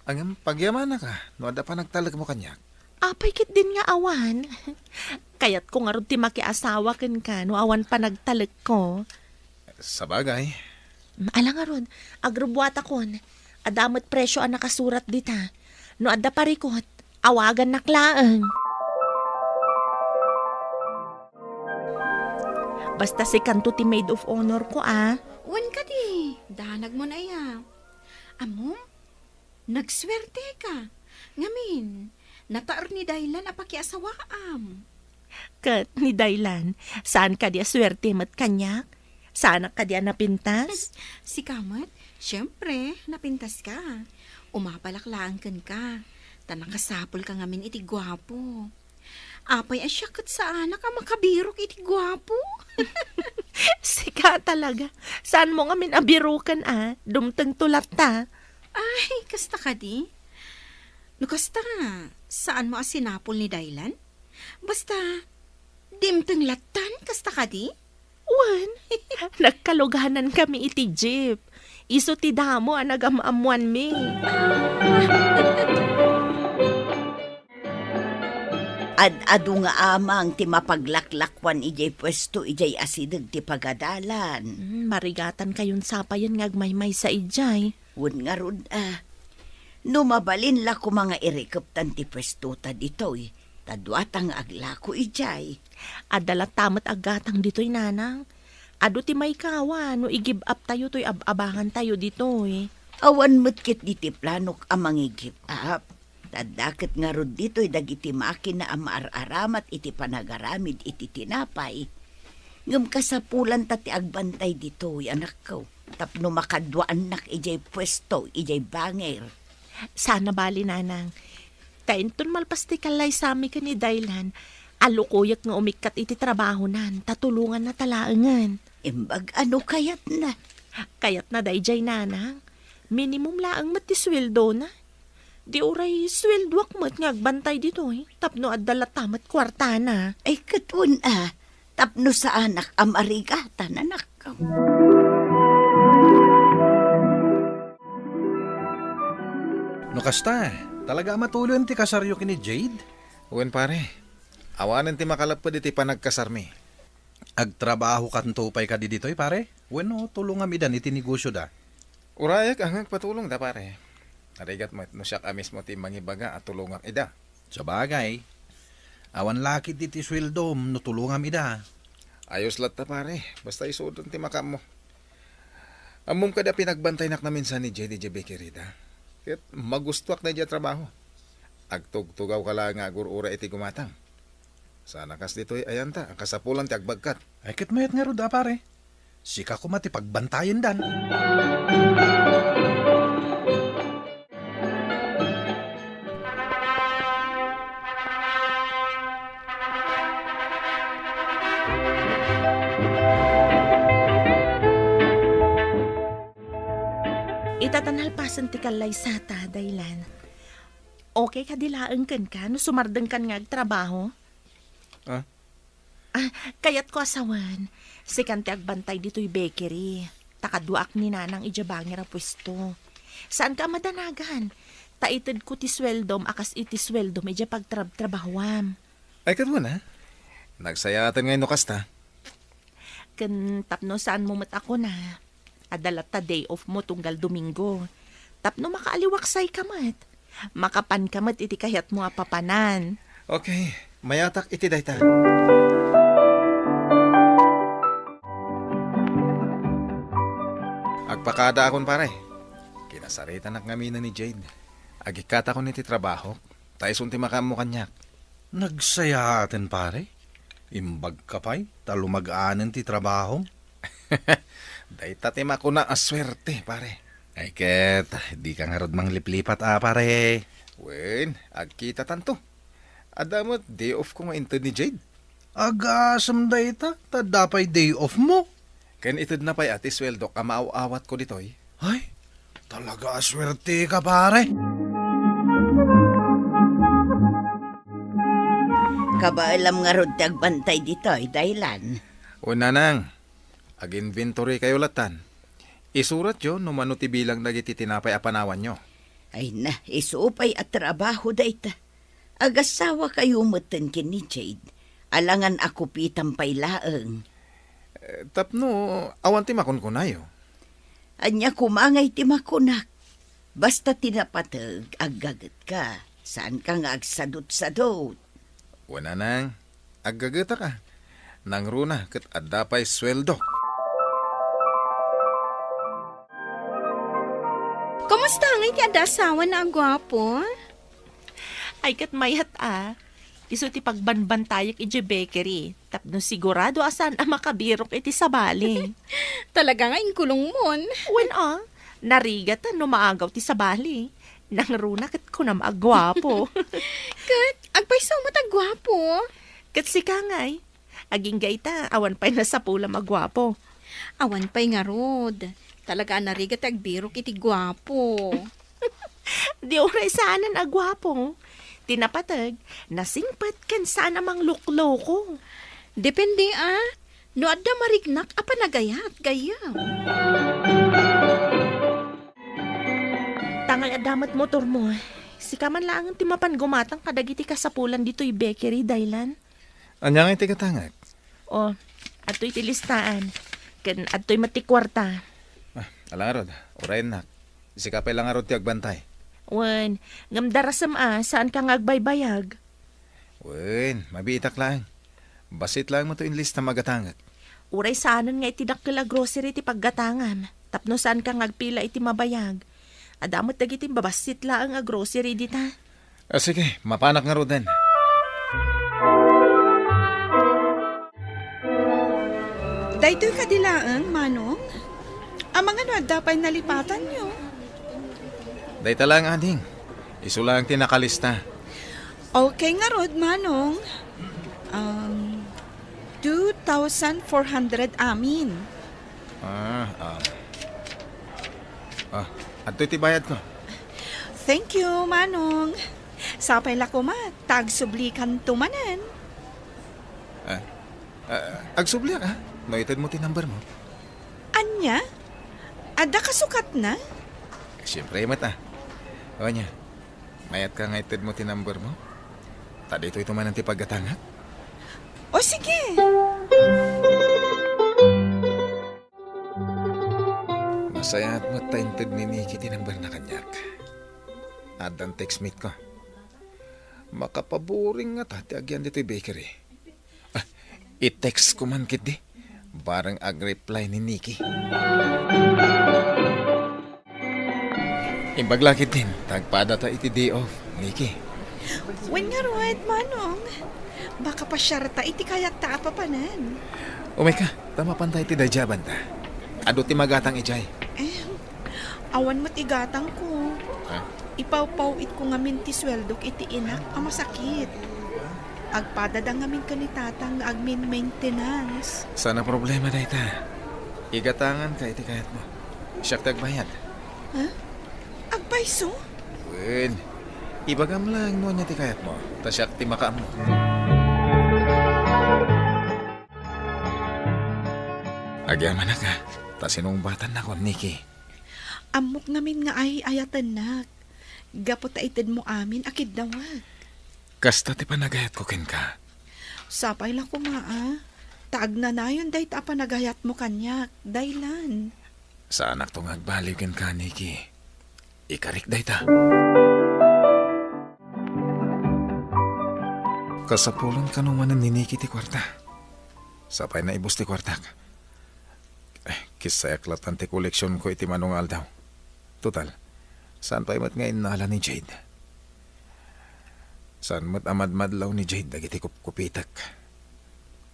Ngem pagyamanaka no adda panagtalekmo kaniak. Apay ketdin nga awan? Kayatko ngarud ti makiasawa kenka no awan panagtalekko. Sabagay. Mm, ala ngarud, agrubbuatakon. Adda met presio a nakasurat dita. No adda parikut, awagannak laeng. Basta sikanto ti maid of honor ko, a. Wen kadi, danagmon aya. Ammom, nagsuerteka. Ngamin, nataer ni Daylan a pakiasawaam. Ket ni Daylan, saan kadi a suerte met kaniak? Saanak kadi a napintas? Sika met, siempre, napintaska. Umapalak laeng kenka, ta nakasapulka ngamin iti guapo. Apay a siak ket saanak a makabirok iti guapo? Sika talaga. Saanmo ngamin a biroken a? Dumtengto latta. Ay, kasta kadi? No kasta, saanmo a sinapol ni Daylan? Basta, dimteng lattan, kasta kadi? Wen, nagkaluganan kami iti jeep. Isu ti damo a nagam-ammoanmi. Ad-adu nga amang ti mapaglaklakuan idiay puesto idiay asideg ti pagadalan. Hmm, marigatan kayon sapayen nga agmaymaysa idiay. Wen ngarud a, no mabalin la koma nga irikeptan ti puestota ditoy, ta duata nga aglako idiay. Adda latta met aggatang ditoy, nanang. Adu ti maikawa no i-give up tayo toy ab-abangan tayo ditoy. Awan met ketdi ti planok a mangi-give up. Ta adda ket ngarud ditoy dagiti makina a maar-aramat iti panagaramid iti tinapay. Ngem kasapulanta ti agbantay ditoy, anakko, tapno makaduaannak idiay puesto, idiay bangir. Saan a bali, nanang. Ta inton malpas ti kallaysami ken ni Daylan, allukoyek nga umikkat iti trabahonan, ta tulonganna ta laengen. Imbag a no kayatna. Kayatna daydiay, nanang. Minimum laeng met ti suweldona. Di uray suweldoak met nga agbantay ditoy, tapno adda latta met kuartana. Ay, ket wen a, tapno saanak a marigatan, anakko. No kasta, talaga a matuloyen ti kasaryo ken ni Jade? Wen, pare. Awanen ti makalapped iti panagkasarmi. Agtrabahokanto pay kadi ditoy, pare? Wenno tulongam idan iti negosyoda? Urayek a nga agpatulongda, pare. Narigat met no siak a mismo ti mangibaga a tulongak ida. Sabagay, awan la ketdi ti suweldom no tulongam ida. Ayos latta, pare. Basta isudan ti makaammo. Ammom kadi a pinagbantaynak naminsan ni Jade idiay bakery da. Ket magustoak daydiay a trabaho. Agtugtugawka la nga agur-uray iti gumatang. Sana kas ditoy ayanta a kasapulan ti agbagkat. Ay, ket mayat ngarud a, pare. Sika koma ti pagbantayendan. Ita ta nalpasen ti kallaysata, Daylan. Okay kadi laeng kenka no sumardengkan nga agtrabaho? Ah? Ah, kayatko a sawen, sikan ti agbantay ditoy bakery. Ta kaduaak ni Nanang idiay bangir a puesto. Saanka a madanagan, ta itedko ti sueldom a kas iti sueldom idiay pagtrabtrabahoam. Ay, ket wen a. Nagsayaat ngay no kasta. Ken tapno saanmo met a kuna, adda latta day off mo tunggal Domingo. Tapno makaaliwaksayka met. Makapanka met iti kayatmo a papanan. Okay, mayatak iti dayta. Agpakadaakon, pare. Kinasaritanak ngamin ni Jade. Agikkatakon iti trabahok. Ta isun ti makaammo kaniak. Nagsayaaten, pare. Imbagka pay, ta lumag-anen ti trabahom. Dayta ti makuna a suerte, pare. Ay ket, dika ngarud mangliplipat a, pare. Wen, agkitatanto. Adda met day off ko nga inted ni Jade. Agasem dayta, ta adda pay day off mo. Ken itedna pay a ti sueldok a maaw-awatko ditoy. Ay, talaga a suerteka, pare. Kabaelam ngarud ti agbantay ditoy, Daylan. O, Nanang, ag-inventory kayo latan. Isuratyo no mano ti bilang dagiti tinapay a panawanyo. Ay na, isu pay a trabaho dayta. Agassawa kayo metten ken ni Jade. Alangan a kupitan pay laeng. Eh, tapno awan ti makunkunayo. Ania koma ngay ti makunak? Basta ti napateg, aggagetka. Saanka nga agsadutsadut. Wen a, Nang, aggagetak a. Nangruna ket adda pay sueldo. Kumusta ngay ti adda asawa na a guapo? Ay, ket mayat a. Isu ti pagbanbantayak idiay bakery, tapno sigurado a saan a makabirok iti sabali. Talaga nga inkulongmon. Wen a, narigat no maagaw ti sabali. Nangruna ket kunam a guapo. Ket agpayso met a guapo. Ket sika ngay, agingga ita, awan pay nasapulam a guapo. Awan pay ngarud. Talaga a narigat ti agbirok iti guapo. Di uray saanen a guapo. Ti napateg, nasingpet ken saan a manglukloko. Depende a. No adda mariknak a panagayat, gayyem. Tangay adda met motormo. Sika man laengen ti mapan gumatang kadagiti kasapulan ditoy bakery, Daylan. Ania ngay ti gatangek? O, adtoy ti listaan. Ken adtoy met ti kuarta. Ah, ala ngarud, urayennak. Sika pay la ngarud ti agbantay. Wen, ngem darasem a, saanka nga agbaybayag. Wen, mabiitak laeng. Bassit laeng met to inlista magatangek. Uray saanen nga iti dakkel a grocery ti paggatangam, tapno saanka nga agpila iti mabayag. Adda met dagiti babassit laeng a grocery dita. Ah, sige, mapanak ngaruden. Daytoy kadi laeng, Manong? Amangan no adda pay nalipatanyo? Dayta laeng, ading. Isu laeng ti nakalista. Okay ngarud, Manong. Um, two thousand four hundred amin. Ah, ah. Ah, adtoy ti bayadko. Thank you, Manong. Sapay la koma, ta agsublikanto manen. Ah, ah, agsubliak, ah. No itedmo ti number mo. Ania? Adda kasukatna? Siyempre met, ah. O ania, mayatka nga itedmo ti number mo? Ta ditoy to manen ti paggatangak. O sige. Nasayaat met ta inted ni Nikki ti numberna kaniak. Addan textmate ko. Makapaboring ngata ti agian ditoy bakery. Ah, i-text ko man ketdi. Bareng ag-reply ni Nikki. Imbag la ketdin, ta agpadata iti day off, Nikki. Wen ngarud, Manong. Makapasiarta iti kayatta a papanan. Umayka, ta mapanta iti daydiay a banda. Adu ti magatang idiay. Eh, awan met igatangko. Ha? Ipawpaw-itko ngamin ti sueldok iti inak a masakit. Agpadada ngamin ken ni Tatang nga agmin-maintenance. Saan a problema dayta. Igatanganka iti kayatmo. Siak ti agbayad. Ha? Agpayso? Wen, ibagam laeng no ania ti kayatmo, ta siak ti makaammo. Agyamanak a, ta sinungbatannakon, Nikki. Ammok ngamin nga ay-ayatennak, gapu ta itedmo amin a kiddawek. Kasta ti panagayatko kenka. Sapay la koma a, ta agnanayon dayta a panagayatmo kaniak, Daylan. Saanakto nga agbaliw kenka, Nikki. Ikarik dayta. Kasapulan kano manen ni Nikki ti kuarta. Sapay naibus ti kuartak. Eh, kissayak lattan ti koleksionko iti mano nga aldaw. Total, saan pay met nga innala ni Jade? Saan met a madmadlaw ni Jade dagiti kupkupitek?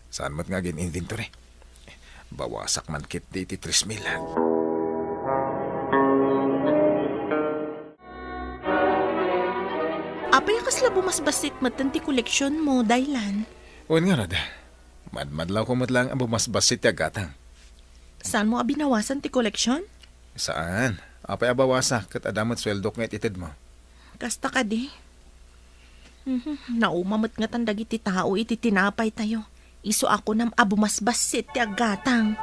Saan met nga agin-inventory? Bawasak man ketdi iti tres mil. Apay a kasla bumasbassit metten ti koleksionmo, Daylan? Wen ngarud, madmadlawko met laeng a bumasbassit ti agatang. Saanmo a binawasan ti koleksion? Saan. Apay a bawasak ket adda met sueldok nga it-itedmo? Kasta kadi. Mhm, nauma met ngatan dagiti tao iti tinapaytayo. Isu a kunam a bumasbassit ti aggatang.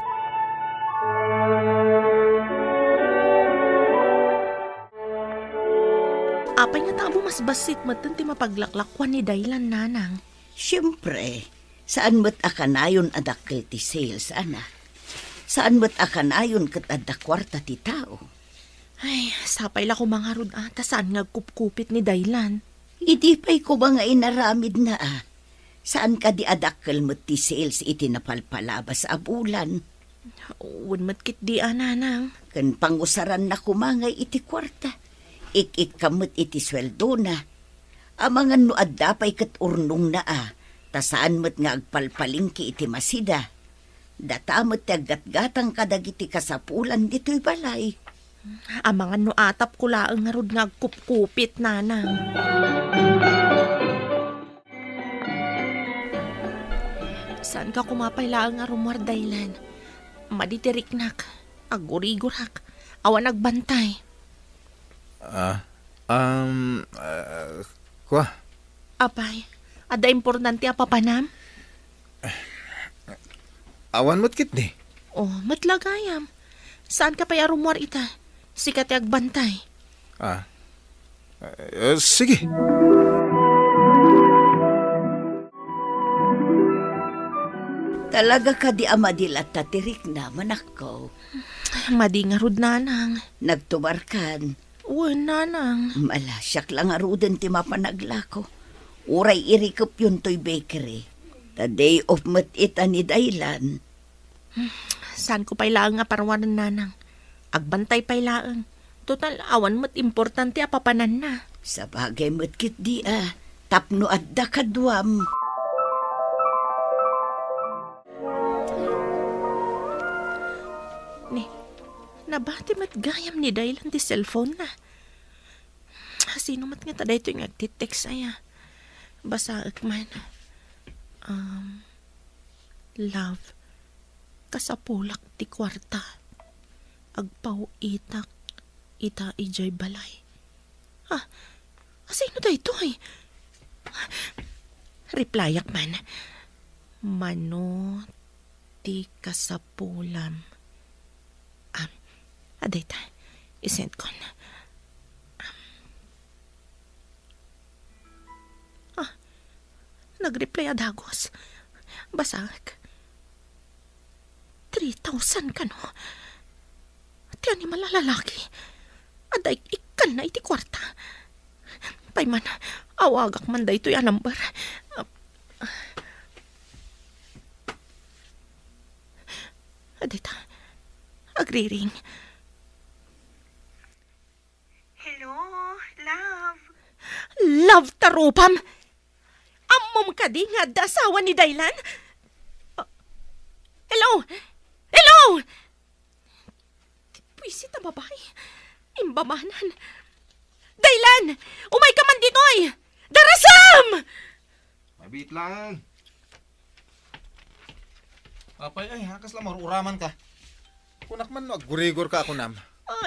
Apay ngata a bumasbassit metten ti mapaglaklakuan ni Daylan, nanang? Siempre, saan met a kanayon a dakkel ti sales, ana. Saan met a kanayon ket adda kuarta ti tao. Ay, sapay la koma ngarud a, ta saan nga agkupkupit ni Daylan. Idi pay koma nga inaramidna a, saan kadi a dakkel met ti sales iti napalpalabas a bulan? Wen met ketdi a, nanang. Ken pangusaranna koma ngay iti kuarta. Ik-ikkam met iti sueldona. Amangan no adda pay ket urnongna a, ta saan met nga agpalpalengke iti masida. Data met ti aggatgatang kadagiti kasapulan ditoy balay. Amangan no atapko laeng ngarud nga agkupkupit, nanang. Saanka koma pay laeng a rummuar, Daylan. Madi ti riknak. Agurigurak. Awan agbantay. Ah, um, ah, kua? Apay, adda importante a papanam? Awan met ketdi. Oh, met la gayam. Saanka pay a rummuar ita. Sika ti agbantay. Ah. Eh, sige. Talaga kadi a madi latta ti riknam, anakko? Madi ngarud, nanang. Nagtubarkan? Wen, nanang. Ala, siak la ngaruden ti mapan aglako. Uray irikepyon toy bakery. Ta day off met ita ni Daylan. Saanko pay laeng a parwaren, nanang. Agbantay pay laeng. Total, awan met importante a papananna. Sabagay met ketdi a, tapno adda kaduam. Ni, nabati met gayam ni Daylan ti cellphone-na. Sino met ngata daytoy nga agtitext aya? Basaek man. Um, Love, kasapulak ti kuarta. Agpaw-itak ita idiay balay. Ah, asino daytoy? Replyak man. Mano ti kasapulam? Ah, adayta. Isendkon. Ah, nag-reply a dagus. Basaek. Three thousand kano? Ti animal a lalaki. Adda ik-ikkanna iti kuarta. Pay man, awagak man daytoy a number. Adita, agriring. Hello, love. Love ta rupam! Ammom kadi nga adda asawa ni Daylan? Ah, hello? Hello? Buisit a babai. Imbamanan. Daylan! Umayka man ditoy! Darasam! Mabiit lang. Apay, ay, hakas lang, maururaman ka. Kunak man no aggurigor ka, kunam.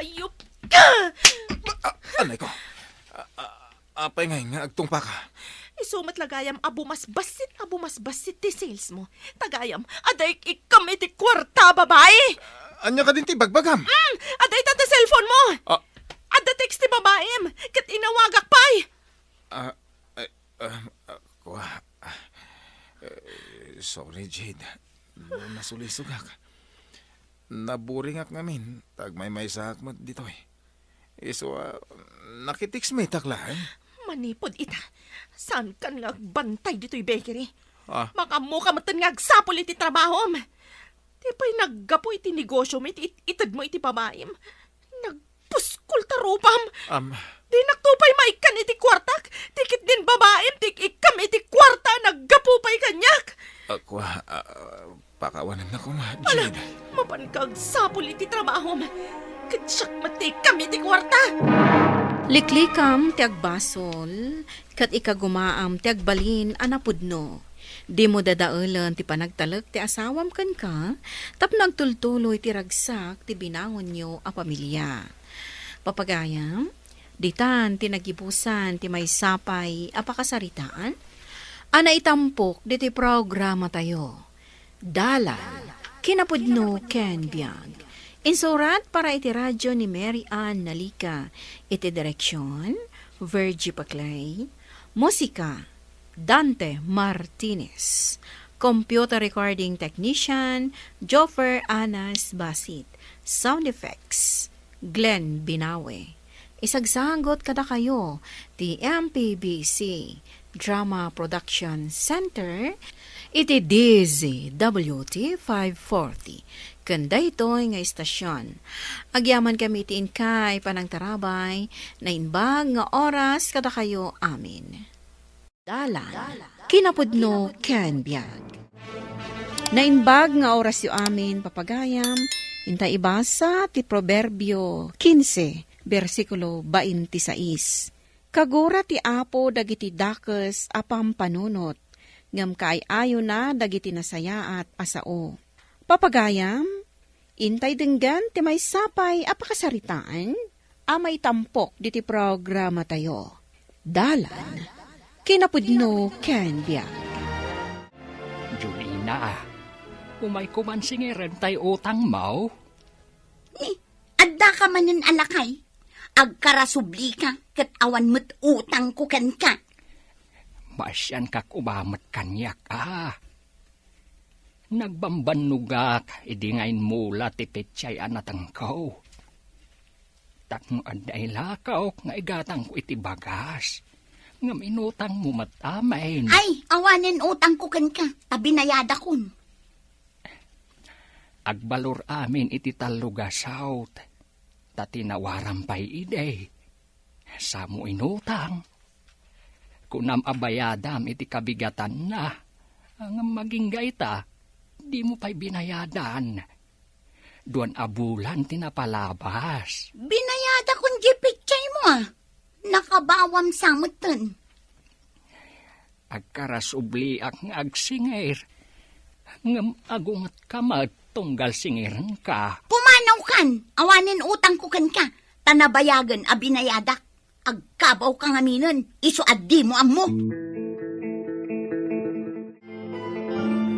Ayop ka! Ah, anay ko. Ah, ah, apay ngay nga agtungpa ka? Isu met la gayam a bumasbassit, a bumasbassit ti sales mo. Ta gayam, adda ik-ikkam iti kuarta, babai! Ania kadin ti bagbagam? Mm, adda ita ti cellphone mo! Ah. Adda text ti babaim, ket inawagak pay! Ah, eh, ah, ah, kua. Eh, sorry, Jade. No nasulisogak. Naburingak ngamin, ta agmaymaysaak met ditoy. Isu a, nakitext met laeng. Manipud ita, saankan nga agbantay ditoy bakery. Ah. Makaammoka metten nga agsapul iti trabahom. Ti pay naggapu iti negosio mo iti it-, ited mo iti babaim. Nagpuskol ta rupam. Am. Dinak to pay maikkan iti kuartak. Ti ketdin babaim, ti ikkam iti kuarta, naggapu pay kaniak. Ah, kua, ah, pakawanennak koma, Ala, Jade. Mapanka agsapul iti trabahom. Ket siak met ti ikkam iti kuarta. Liklikam ti agbasol, ket ikagumaam ti agbalin a napudno. Dimo dadaelen ti panagtalek ti asawam kenka tapno agtultuloy ti ragsak ti binaonyo a pamilia. Papagayam, ditan ti nagibusan ti maysa pay a pakasaritaan a naitampok ditoy programatayo. Dalan, kinapudno ken biag. Insurat para iti radyo ni Mary Ann Nalica. Iti direksion, Virgie Paclay. Musika, Dante Martinez. Computer recording technician, Joffer Anas Basit. Sound effects, Glenn Binawe. Isagsagot kadakayo ti M P B C Drama Production Center iti D Z W T five forty ken daytoy nga istasyon. Agyamankami iti inkay panangtarabay, naimbag nga oras kadakayo amin. Dalan, kinapudno ken biag. Naimbag nga orasyo amin, papagayam, inta ibasa ti Proverbio quince, bersikulo twenty-six. Kagura ti Apo dagiti dakes a pampanunot, ngem kaay-ayona dagiti nasayaat a sao. Papagayam, intay denggen ti maysa pay a pakasaritaan a maitampok diti programatayo. Dalan, kinapudno ken biag. Julina, umayko man singirentay utangmo? Ni, adda ka manen a lakay? Agkarasublika ket awan met utangko kenka. Maasianka koma met kaniak, a. Nagbambannogak idi nga immula ti petsay a natengko. Tapno adda ilakaok nga igatangko iti bagas, ngem inutangmo met amin. Ay, awanen utangko kenka, ta binayadakon. Agbalor amin iti tallo nga saot, ta tinawaram pay idi. Samo inutang. Kunam a bayadam iti kabigatanna, ngem agingga ita, dimo pay binayadan. Duan a bulan ti napalabas. Binayadakon diay petsay mo, a. Nakabawam sa metten. Agkarasubliak nga agsingir, ngem agungetka met tunggal singirenka. Pumanawkan, awanen utangko kenka, ta nabayagen a binayadak. Agkabawka ngaminen, isu a dimo ammo.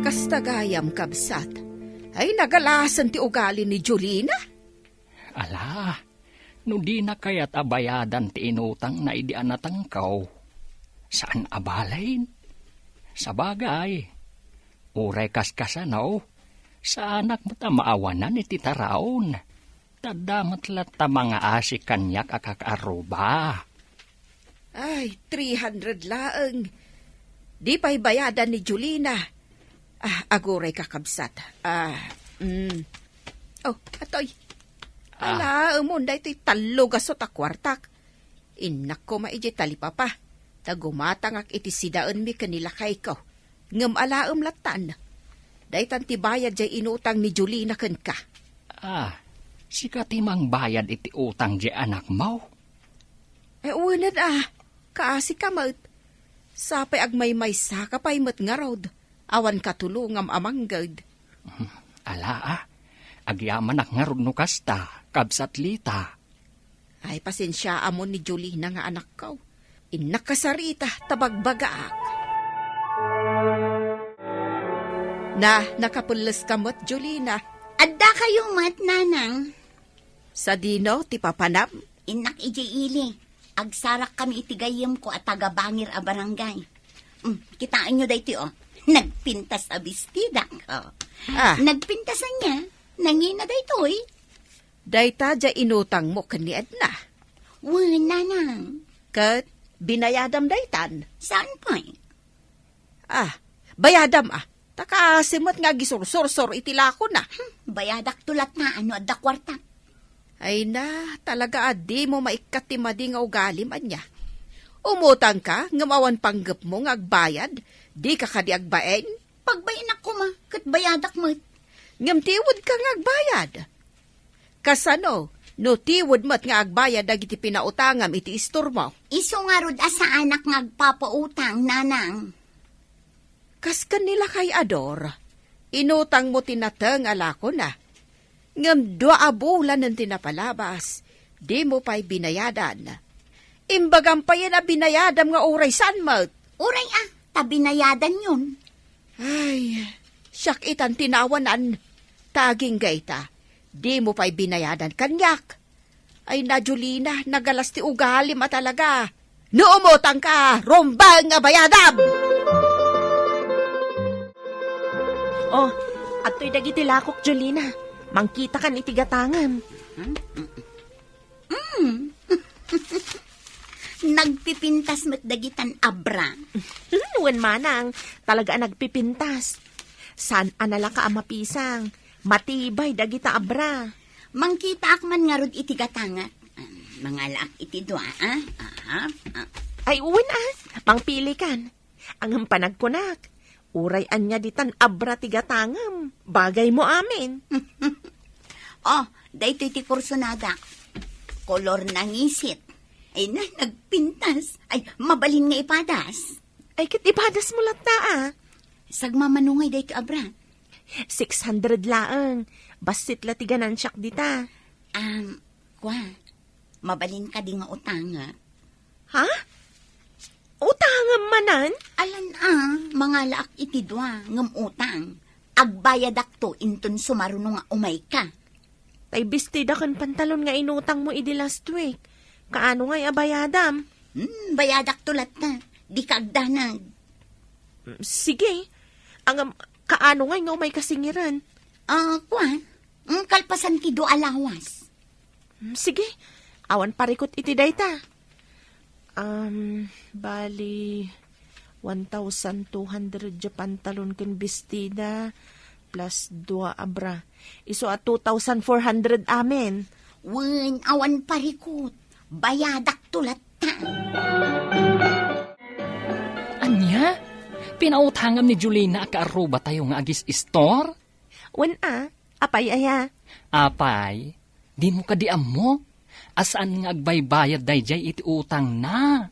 Kasta gayam, kabsat, ay nagalasen ti ugali ni Julina. Ala, no dina kayat a bayadan ti inutangna idi a natengko, saan a balin. Sabagay, uray kaskasano, saanak met a maawanan iti taraon. Ta adda met latta mangaasi kaniak a kakaarruba. Ay, three hundred laeng. Di pay bayadan ni Julina. Ah, aguray, kakabsat. Ah, mm. Oh, atoy. Ah. Ala, umon daytoy tallo gasot a kuartak. Innak koma idiay talipapa, ta gumatangak iti sidaenmi ken ni lakayko. Ngem alaem lattan. Daytan ti bayad diay inutang ni Julina kenka. Ah, Sika ti mangbayad iti utang diay anakmo? Ay, wen a, kaasika met. Sapay agmaymaysaka pay met ngarud. Awan katulongam a mangged. Ala a, agyamanak ngarud no kasta, kabsat Lita. Ay, pasensiaamon ni Jolina nga anakko. Innak kasarita ta bagbagaak. Na, nakapelleska met, Jolina. Addakayo met, Nanang. Sadino ti papanam? Innak idiay ili. Agsarakkami iti gayyemko a taga-Bangir a barangay. Mm, kitaenyo daytoy, o. Nagpintas a bestidak, o. Ah. Nagpintas ania. Nangina daytoy. Dayta diay inutangmo ken ni Edna. Wen, Nanang. Ket binayadam daytan? Saan pay? Ah, bayadam a. Ta kaasi met nga agisursursor iti lakona. Hmm, bayadakto latta no adda kuarta. Ay na, talaga a dimo maikkat ti madi nga ugalim ania. Umutangka, ngem awan panggepmo nga agbayad, dika kadi agbain? Pagbainak koma, ket bayadak met. Ngem tiwedka nga agbayad. Kasano, no tiwed met nga agbayad dagiti pinautangam iti istormo? Isu ngarud a saanak nga agpapautang, Nanang. Kas ken ni Lakay Ador, inutangmo ti nateng a lakona. Ngem dua a bulanen ti napalabas, dimo pay binayadan. Imbagam payen a binayadam nga uray saan met. Uray a, ta binayadanyon. Ay, siak itan ti nawanan. Ta agingga ita, dimo pay binayadan kaniak. Ay na, Jolina, nagalas ti ugalim a talaga. No umutangka, rumbeng a bayadam! Oh, adtoy dagiti lakok, Jolina. Mangkitakan iti gatangem. Hmm? Mm. Nagpipintas met dagitan abra. Wen manang, talaga a nagpipintas. Saan a nalaka a mapisang. Matibay dagita abra. Mangkitaak man ngarud iti gatangak. Ah, mangalaak iti dua, ah? Aha, ah. Ay, wen, ah. Mangpilikan. Ngem panagkunak, uray ania ditan abra ti gatangem, bagaymo amin. Oh, daytoy ti kursonadak. Kolor nangisit. Ay na, nagpintas. Ay, mabalin nga ipadas. Ay, ket ipadasmo latta, ah. Sagmamano ngay daytoy abra? Six hundred laeng. Bassit la ti ganansiak dita. Um, kwa, mabalin kadi nga utangak? Ha? Utangem manen? Alan a, mangalaak iti dua ngem utang. Agbayadakto inton sumaruno nga umayka. Tay bestida ken pantalon nga inutangmo idi last week. Kaano ngay a bayadam? Hmm, bayadakto latta. Dika agdanag. Mm, sige. Ngem, kaano ngay nga umayka singiren? Ah, kuan. Mm, kalpasan ti dua a lawas. Mm, sige. Awan parikut iti dayta. Um, bali, one thousand two hundred diay pantalon ken bestida, plus dua a bra. Isu a two thousand four hundred amin. Wen, awan parikut. Bayadakto latta. Ania? Pinautangam ni Jolina a kaarrubatayo nga agis-istor? Wen a, apay aya? Apay, dimo kadi ammo? A saan nga agbaybayad daydiay iti utangna.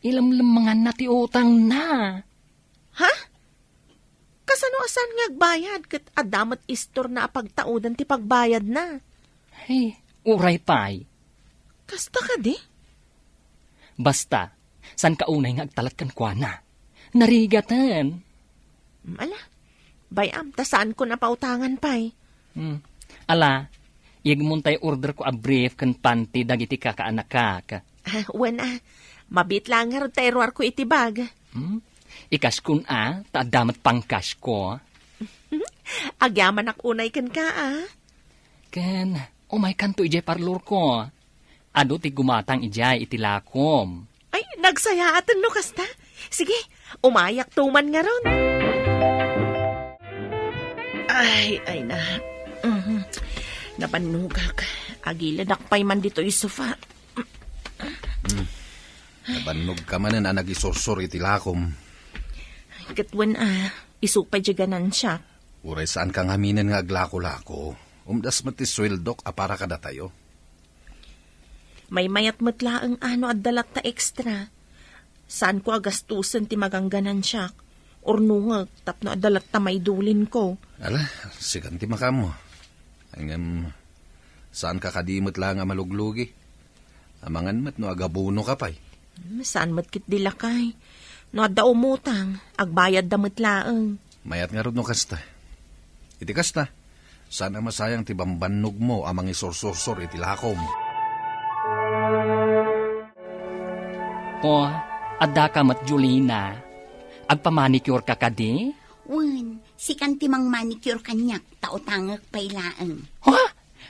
Ilemlemmenganna ti utangna. Ha? Kasano a saan nga agbayad ket adda met istorna a pagtaudan ti pagbayadna? Ay, uray pay. Kasta kadi? Basta, saanka unay nga agtalek kenkuana. Narigaten. Mm, ala, bay-am, ta saankon a pautangan pay. Hmm. Ala, iyegmon tay orderko a brief ken panty dagiti kakaanakak. Ah, wen a, mabiit laeng ngarud ta iruarko iti bag. Hmm? I-cashkon a, ta adda met pang-cashko. Agyamanak unay kenka a. Ken, umaykanto idiay parlorko. Adu ti gumatang idiay iti lakom. Ay, nagsayaaten no kasta. Sige, umayakto man ngarud. Ay, ay na. Mhm. Nabannogak. Agilidak pay man ditoy sofa. Nabannogka manen a nagisursor iti lakom. Ket wen a, isu pay diay ganansiak. Uray saanka ngaminen nga aglako-lako. Umdas met ti sueldok a para kadatayo. Maymayat met laeng a no adda latta extra. Saanko a gastusen ti maganganansiak. Urnongek tapno adda latta maidulinko. Ala, sikan ti makaammo. Ngem, saanka kadi met laeng a maluglugi? Amangan met no agabonoka pay. Hmm, saan met ketdi, lakay. No adda umutang, agbayadda met laeng. Mayat ngarud no kasta. Iti kasta, saan a masayang ti bambannogmo a mangisursursur iti lakom. O, addaka met, Julina. Agpamanicure ka kadi? Wen, sikan ti mangmanicure kaniak, ta utangek pay laeng. Ha?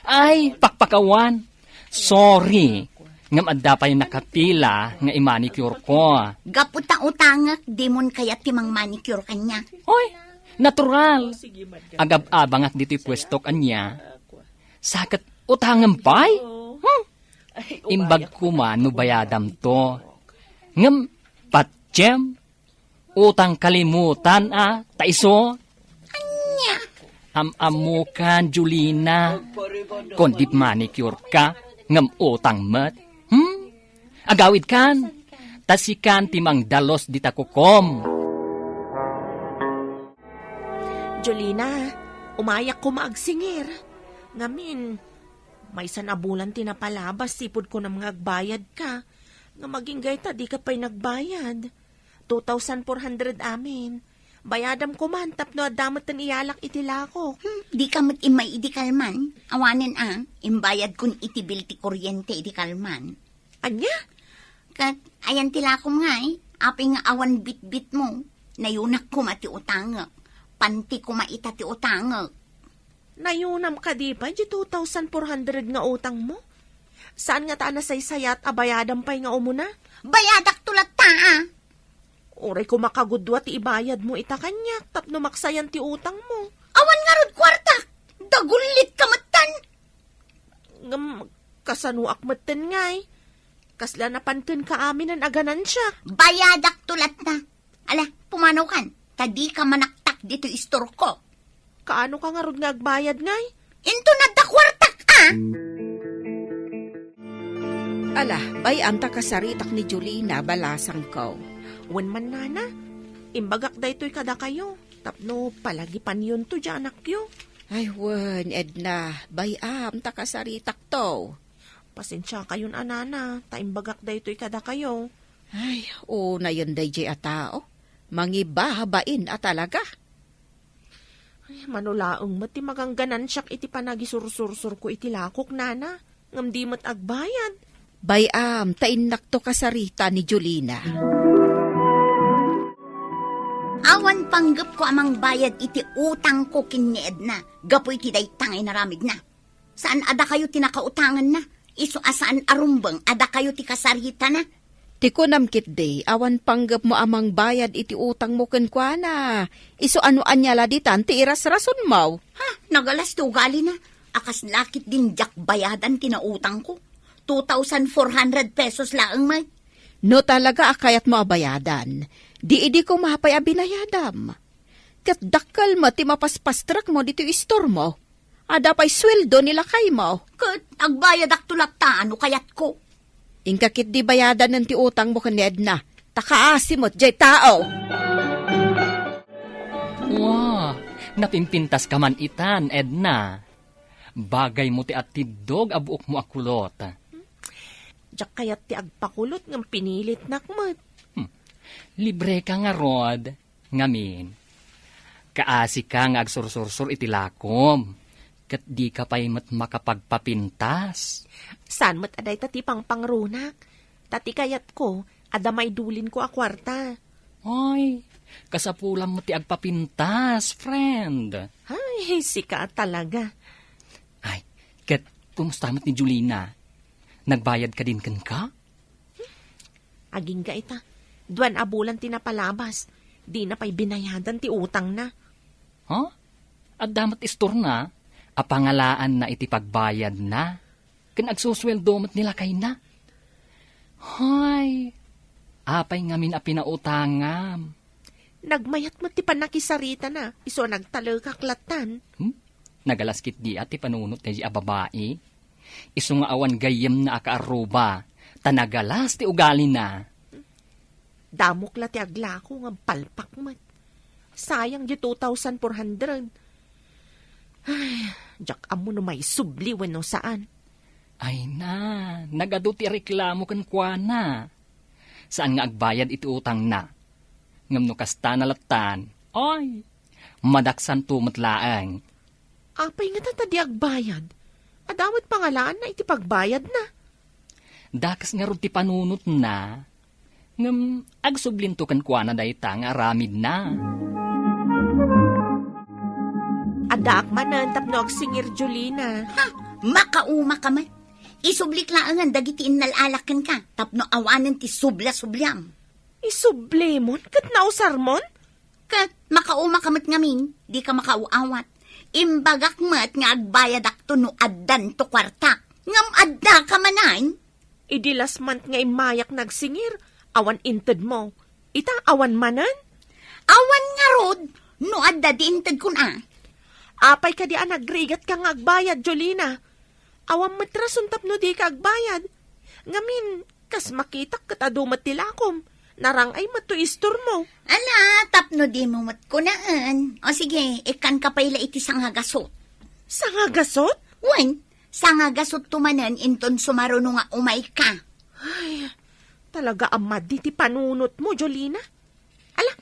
Ay, pakpakawan. Sorry. Ngem adda pay nakapila nga imanicure ko. Gapu ta utangek, dimon kayat ti mangmanicure kaniak. Hoy, natural. Agab-abangak ditoy puestok ania. Sa ket utangem pay? Hmm? Imbag koma no bayadamto. Ngem, patiem, utang kalimutan a, ta isu? Ania? Am-ammokan, Julina. Kundi manicure ka, ngem utang met. Hmm? Agawidkan. Ta sikan ti mangdalus dita kukom. Julina, umayak koma agsingir. Ngamin, maysan a bulan ti napalabas, sipud kunam nga agbayadka. Ngem agingga ita, dika pay nagbayad. Two thousand four hundred amin. Bayadam koman tapno adda met ti iyalak iti lakok. Hmm, dika met immay idi kalman. Awanen a, imbayadkon iti bill ti kuryente idi kalman. Ania? Ket, ayan ti lakom ngay, apay nga awan bitbitmo. Nayunak koma ti utangek. Panti koma ita ti utangek. Nayunam kadi pay di two thousand four hundred nga utangmo? Saan ngata a nasaysayat a bayadam pay nga umuna? Bayadakto latta, a. Uray koma kagudua ti ibayadmo ita kaniak tapno maksayan ti utangmo. Awan ngarud kuartak. Dagullitka metten. Ngem, kasanoak metten ngay? Kasla napan kenka aminen a ganansiak. Bayadakto latta. Ala, pumanawkan, ta dika manaktak ditoy istorko. Kaanoka ngarud nga agbayad ngay? Inton adda kuartak, a! Ala, bay-am ta kasaritak ni Julina, balasangko. Wen man, nana, imbagak daytoy kadakayo, tapno palagipanyonto di anakyo. Ay, wen, Edna, bay-am ta kasaritakto. Pasensiakayon a, nana, ta imbagak daytoy kadakayo. Ay, unayen daydiay a tao. Mangibabain a talaga. Ay, mano laeng met ti magangganansiak iti panagisursursurko iti lakok, nana, ngem di met agbayad. Bay-am, ta innakto kasarita ni Julina. Awan panggepko a mangbayad iti utangko ken ni Edna gapu iti dayta nga inaramidna. Saan a dakayo ti nakautanganna? Isu a saan a rumbeng a dakayo ti kasaritana? Ti kunam ketdi, awan panggepmo a mangbayad iti utangmo kenkuana. Isu a no ania la ditan ti irasrasonmo. Ha, nagalas ti ugalina. A kasla ketdin diak bayadan ti nautangko. Two thousand four hundred pesos laeng met. No talaga a kayatmo a bayadan, di idi koma pay a binayadam. Ket dakkel met ti mapaspastrekmo ditoy istormo. Adda pay sueldo ni lakaymo. Ket agbayadakto latta no kayatko. Inka ketdi bayadanen ti utangmo ken ni Edna, ta kaasi met diay tao. Wa, napimpintaska man itan, Edna. Bagaymo ti atiddog a buokmo a kulot. Diak kayat ti agpakulot ngem pinilitnak met. Hmm. Libreka ngarud. Ngamin, kaasika nga agsursursur iti lakom, ket dika pay met makapagpapintas. Saan met a dayta ti pangpangrunak? Ta ti kayatko, adda maidulinko a kuarta. Ay, kasapulam met ti agpapintas, friend. Ay, sika talaga. Ay, ket kumusta met ni Julina? Nagbayad kadin kenka? Agingga ita. Duan a bulan ti napalabas. Dina pay binayadan ti utangna. Ha? Adda met istorna a pangalaanna iti pagbayadna. Ken agsusueldo met ni lakayna. Hay, apay ngamin a pinautangam? Nagmayat met ti pannakisaritana, isu a nagtalekak lattan. Hmm? Nagalas ketdi a ti panunot daydi a babai. Isu nga awan gayyemna a kaarruba, ta nagalas ti ugalina. Damok la ti aglako ngem palpak met. Sayang di two thousand four hundred. Ay, diak ammo no maisubli wenno saan. Ay na, nagadu ti reklamo kenkuana. Saan nga agbayad iti utangna. Ngem no kasta na lattan, ay, madaksanto met laeng. Apay ngata ta di agbayad? Adda met pangalaanna iti pagbayadna. Dakes ngarud ti panunotna. Ngem agsublinto kenkuana dayta nga aramidna. Addaak manen tapno agsingir, Jolina. Ha? Makauma ka met. Isublik laengen dagiti innal-alak kenka tapno awanen ti subla-subliam. Isublimon ket nausarmon? Ket makauma ka met ngamin, dika makaaw-awat. Imbagak met nga agbayadakto no addanto kuarta. Ngem addaka manen? Idi last month nga immayak nagsingir, awan intedmo. Ita, awan manen? Awan ngarud, no adda di intedkon a. Apay kadi a nagrigatka nga agbayad, Jolina? Awan met rason tapno dika agbayad. Ngamin, kas makitak ket adu met ti lakom. Narang-ay met to istormo. Ala, tapno dimo met kunaen. O sige, ikkanka pay la iti sangagasut. Sangagasut? Wen, sangagasutto manen inton sumaruno nga umayka. Ay, talaga a madi ti panunotmo, Jolina. Ala,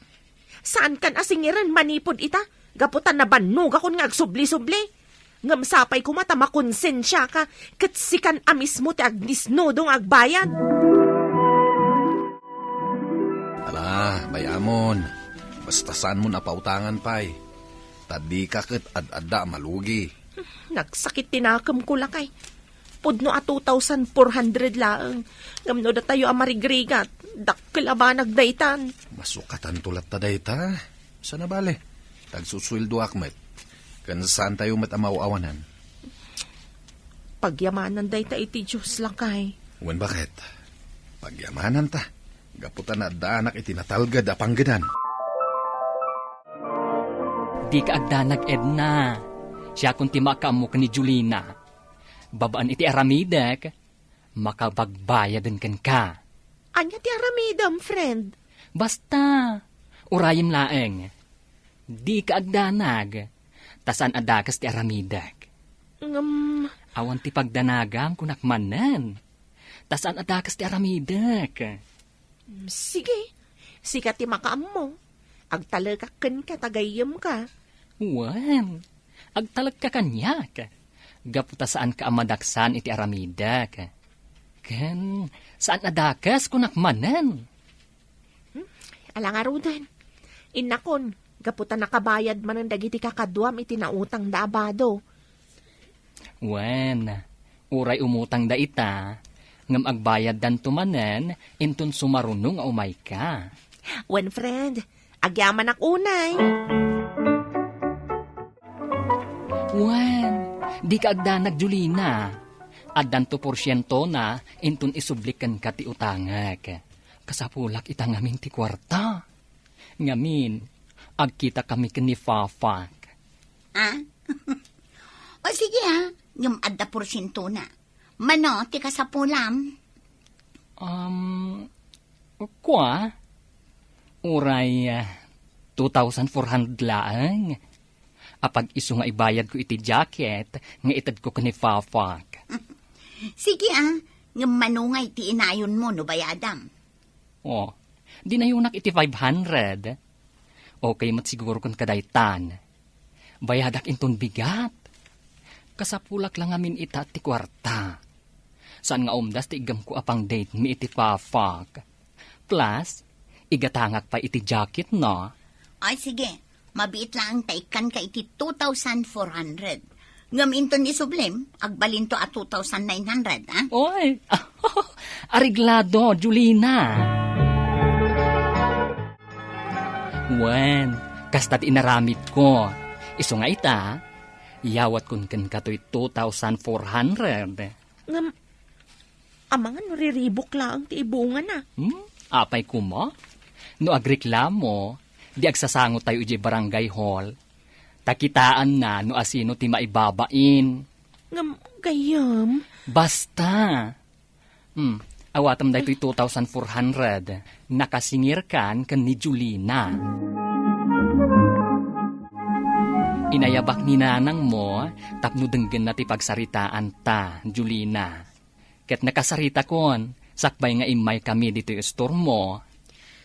saankan a singiren manipud ita, gapu ta nabannogakon nga agsubli-subli. Ngem sapay koma ta makonsensiaka, ket sikan a mismo ti agnisnudo nga agbayad. Ala, bay-amon, basta saanmon a pautangan pay, ta dika ket ad-adda a malugi. Nagsakit ti nakemko, lakay. Pudno a two thousand four hundred laeng. Ngem no datayo a marigrigat, dakkel a banag daytan. Masukatanto latta dayta. Sana bale, tagsusueldoak met. Ken saantayo met a maaw-awanan. Pagyamanan dayta iti Dios, lakay. Wen, baket? Pagyamananta. Gapu ta naaddaanak iti natalged a panggedan. Dika agdanag, Edna. Siakon ti makaammo ken ni Jolina. Babaen iti aramidek, makapagbayaden kenka. Ania ti aramidem, friend? Basta, urayem laeng. Dika agdanag, ta saan a dakes ti aramidek. Ngem, awan ti pagdanagam, kunak manen. Ta saan a dakes ti aramidek. Mm, sige, sika ti makaammo. Agtalekak kenka ta gayyemka. Wen, agtalekka kaniak. Gapu ta saanka a madaksan iti aramidek. Ken saan a dakes, kunak manen. Hmm? Ala ngaruden. Innakon, gapu ta nakabayad manen dagiti kakaduam iti nautangda a bado. Wen, uray umutangda ita, ngem agbayaddanto manen inton sumaruno nga umayka. Wen, friend, agyamanak unay. Wen, dika agdanag, Jolina. Addanto porsientona inton isublik kenka ti utangek. Kasapulak ita ngamin ti kuarta. Ngamin, agkitakami ken ni Fafak. Ah? O sige, ah. Ngem adda porsientona. Mano ti kasapulam? Um, kua? Uray, ah, two thousand four hundred laeng. Apag isu nga ibayadko iti jacket nga itedko ken ni Fafak. Sige, ah. Ngem mano ngay ti inayonmo no bayadam? Oh, dinayonak iti five hundred. Okay met siguro ken kadaytan. Bayadak inton bigat. Kasapulak la ngamin ita ti kuarta. Saan nga umdas ti iggemko a pang-date mi iti Fafak. Plus, igatangak pay iti jacket, no? Ay, sige. Mabiit laeng ta ikkanka iti two thousand four hundred. Ngem inton isublim, agbalinto a two thousand nine hundred, ah? Oy! Areglado, Jolina! Wen, kasta ti inaramidko. Isu nga ita, yawatkon kenka toy two thousand four hundred. Ngem, amangan no riribuk laeng ti ibungana. Hmm? Apay koma? No agreklamo, di agsasangotayo idiay barangay hall. Ta kitaanna no asino ti maibabain. Ngem gayyem. Basta. Hmm, awatem daytoy two thousand four hundred. Nakasingirkan ken ni Julina. Inayabak ni nanangmo tapno denggenna ti pagsaritaanta, Julina. Ket nakasaritakon, sakbay nga immaykami ditoy istormo.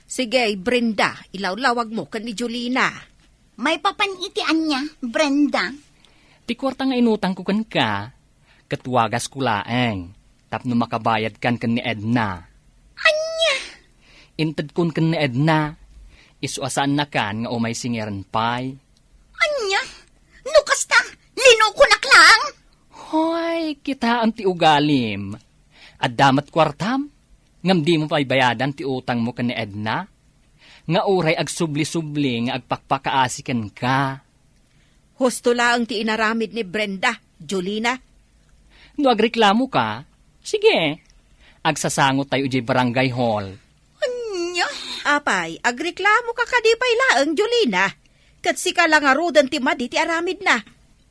Sige, Brenda, ilawlawagmo ken ni Julina. Maipapan iti ania, Brenda? Ti kuarta nga inutangko kenka, ket wagasko laeng, tapno makabayadkan ken ni Edna. Ania? Intedkon ken ni Edna, isu a saannakan nga umay singirkan pay. Ania? No kasta, linukonak laeng? Hoy, kitaem ti ugalim. Adda met kuartam, ngem dimo pay bayadan ti utangmo ken ni Edna? Nga uray agsubli-subli nga agpakpakaasi kenka. Husto laeng ti inaramid ni Brenda, Julina. No agreklamoka, sige. Agsasangotayo idiay barangay hall. Ania? Apay, agreklamoka kadi pay laeng, Julina? Ket sika la ngaruden ti madi ti aramidna.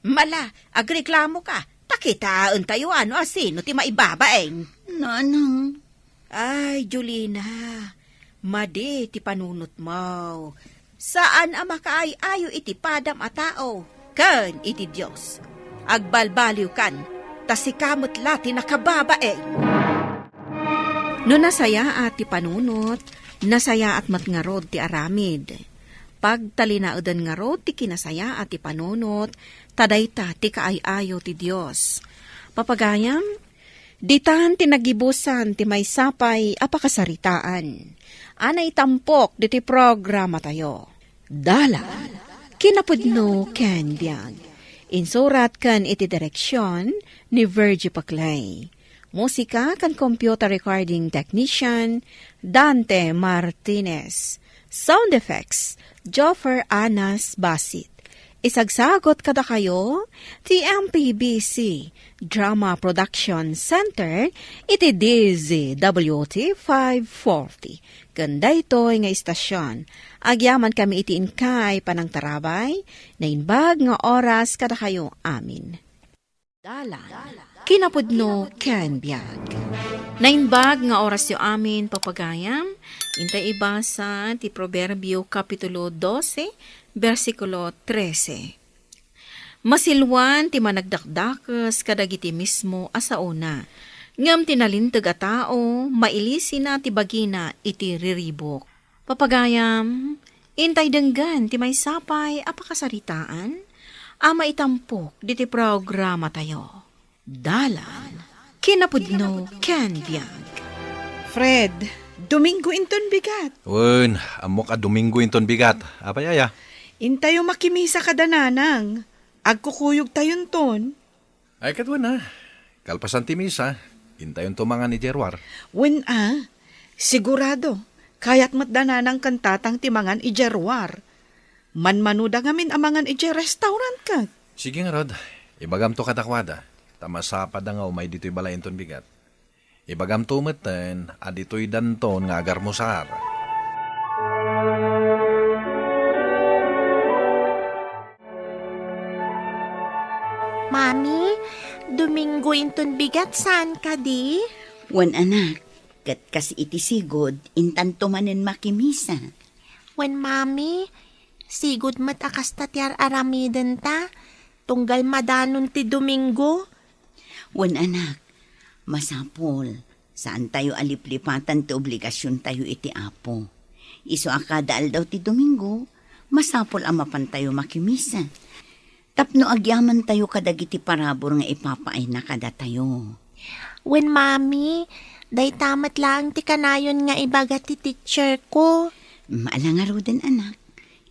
Mala, agreklamoka, ta kitaentayo no asino ti maibabain. Nanang. Ay, Julina, madi ti panunotmo. Saan a makaay-ayo iti padam a tao ken iti Dios. Agbalbaliwkan, ta sika met la ti nakababain. No nasayaat ti panunot, nasayaat met ngarud ti aramid. Pagtalinaeden ngarud ti kinasayaat ti panunot, ta dayta ti kaay-ayo ti Dios. Papagayam, ditan ti nagibusan ti maysa pay a pakasaritaan a naitampok ditoy programatayo. Dalan, kinapudno ken biag. Insurat ken iti direksion ni Virgie Paclay. Musika ken computer recording technician, Dante Martinez. Sound effects, Joffer Anas Basit. Isagsagot kadakayo ti M P B C Drama Production Center iti D Z W T five forty. Ken daytoy nga istasyon, agyamankami iti inkay panangtarabay, naimbag nga oras kadakayo amin. Dalan, kinapudno ken biag. Naimbag nga orasyo amin, papagayam, intay ibasa ti Proverbio Kapitulo dose, bersikulo trese. Masilwan ti managdakdakes kadagiti mismo a saona, ngem ti nalinteg a tao, mailisina ti bagina iti riribuk. Papagayam, intay denggen ti maysa pay a pakasaritaan a maitampok ditoy programatayo. Dalan, kinapudno ken biag. Fred, Domingo inton bigat. Wen, ammok a Domingo inton bigat. Apay aya? Intayo makimisa kada nanang. Agkukuyogtayonton. Ay, ket wen a. Kalpasan ti misa, intayonto mangan idiay ruar. Wen a, sigurado, kayat met da nanang ken tatang ti mangan idiay ruar. Manmanoda ngamin a mangan idiay restaurant ket. Sige ngarud, ibagamto kadakuada, ta masapada nga umay ditoy balay inton bigat. Ibagamto metten a ditoy danton nga agarmusar. Mami, Domingo inton bigat saan kadi? Wen, anak, ket kas iti sigud, intanto manen makimisa. Wen, Mami, sigud met a kasta ti ar-aramidenta, tunggal madanon ti Domingo. Wen, anak, masapul, saantayo a liplipatan ti obligasiontayo iti Apo. Isu a kada aldaw ti Domingo, masapul a mapantayo makimisa. Tapno agyamantayo kadagiti parabur nga ipapaayna kadatayo. Wen, Mami, dayta met laeng ti kanayon nga ibaga ti teacher ko. Ala ngaruden, anak.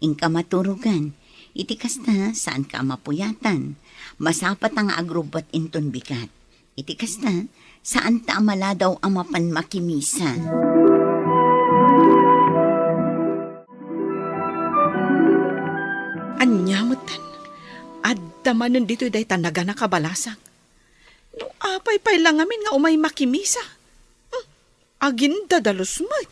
Inka maturogan. Iti kasta, saanka a mapuyatan. Masapata nga agrubbuat inton bigat. Iti kasta, saanta a maladaw a mapan makimisa. Ania metten? Adda manen ditoy dayta nagana kabalasang. No apay pay la ngamin nga umay makimisa? Hmm, agindadalus met.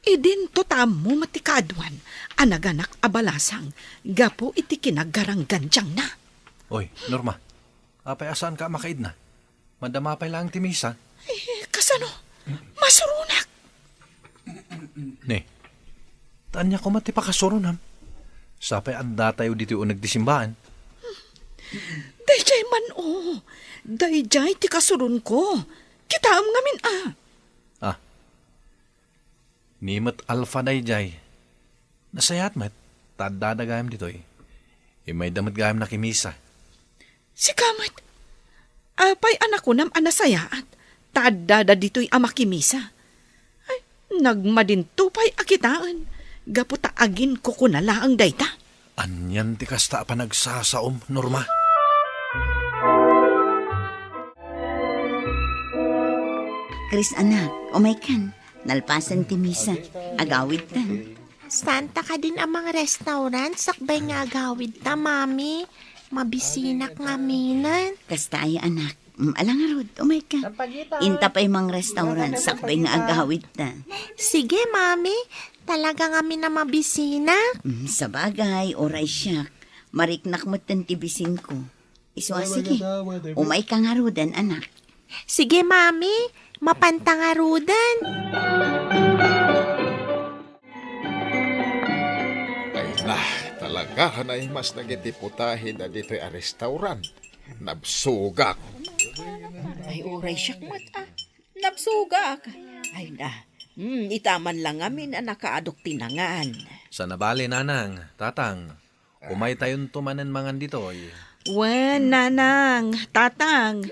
Idinto ta ammo met ti kaaduan a naganak a balasang gapu iti kinagaranggantiangna. Oy, Norma, apay a saanka a makaidna? Madama pay laeng ti misa. Eh, kasano? Masuronak! Ne, ta ania koma ti pakasuronam? Sapay addatayo ditoy uneg ti simbaan. Daydiay man, o. Daydiay ti kasuronko. Kitaem ngamin, a. Ah, ni met Alfa daydiay. Nasayaat met, ta addada gayam ditoy. Immayda met gayam nakimisa. Sika met, apay a nakunam a nasayaat, ta addada ditoy a makimisa? Ay, nagmadinto pay a kitaen, gapu ta aginkukuna laeng dayta. Anian ti kasta a panagsasaom, Norma? Chris, anak, umaykan. Nalpasen ti misa. Agawidtan. Saanta kadin a mangrestaurant sakbay nga agawidta, Mami? Mabisinak ngaminen. Kasta aya, anak. Mm, ala ngarud, umayka. Inta pay mangrestaurant sakbay nga agawidta. Sige, Mami. Talaga ngamin a mabisinak. Mm, sabagay, uray siak. Mariknak metten ti bisingko. Isu a, sige. Umayka ngaruden, anak. Sige, Mami. Mapanta ngaruden. Ay na, talaga a naimas dagiti putahe ditoy a restaurant. Nabsugak. Ay, uray siak met, a. Nabsugak. Ay na. Hmm, ita man lang ngamin a nakaadok ti nangan. Saan a bale, Nanang, Tatang. Umaytayonto manen mangan ditoy. Wen, Nanang, Tatang,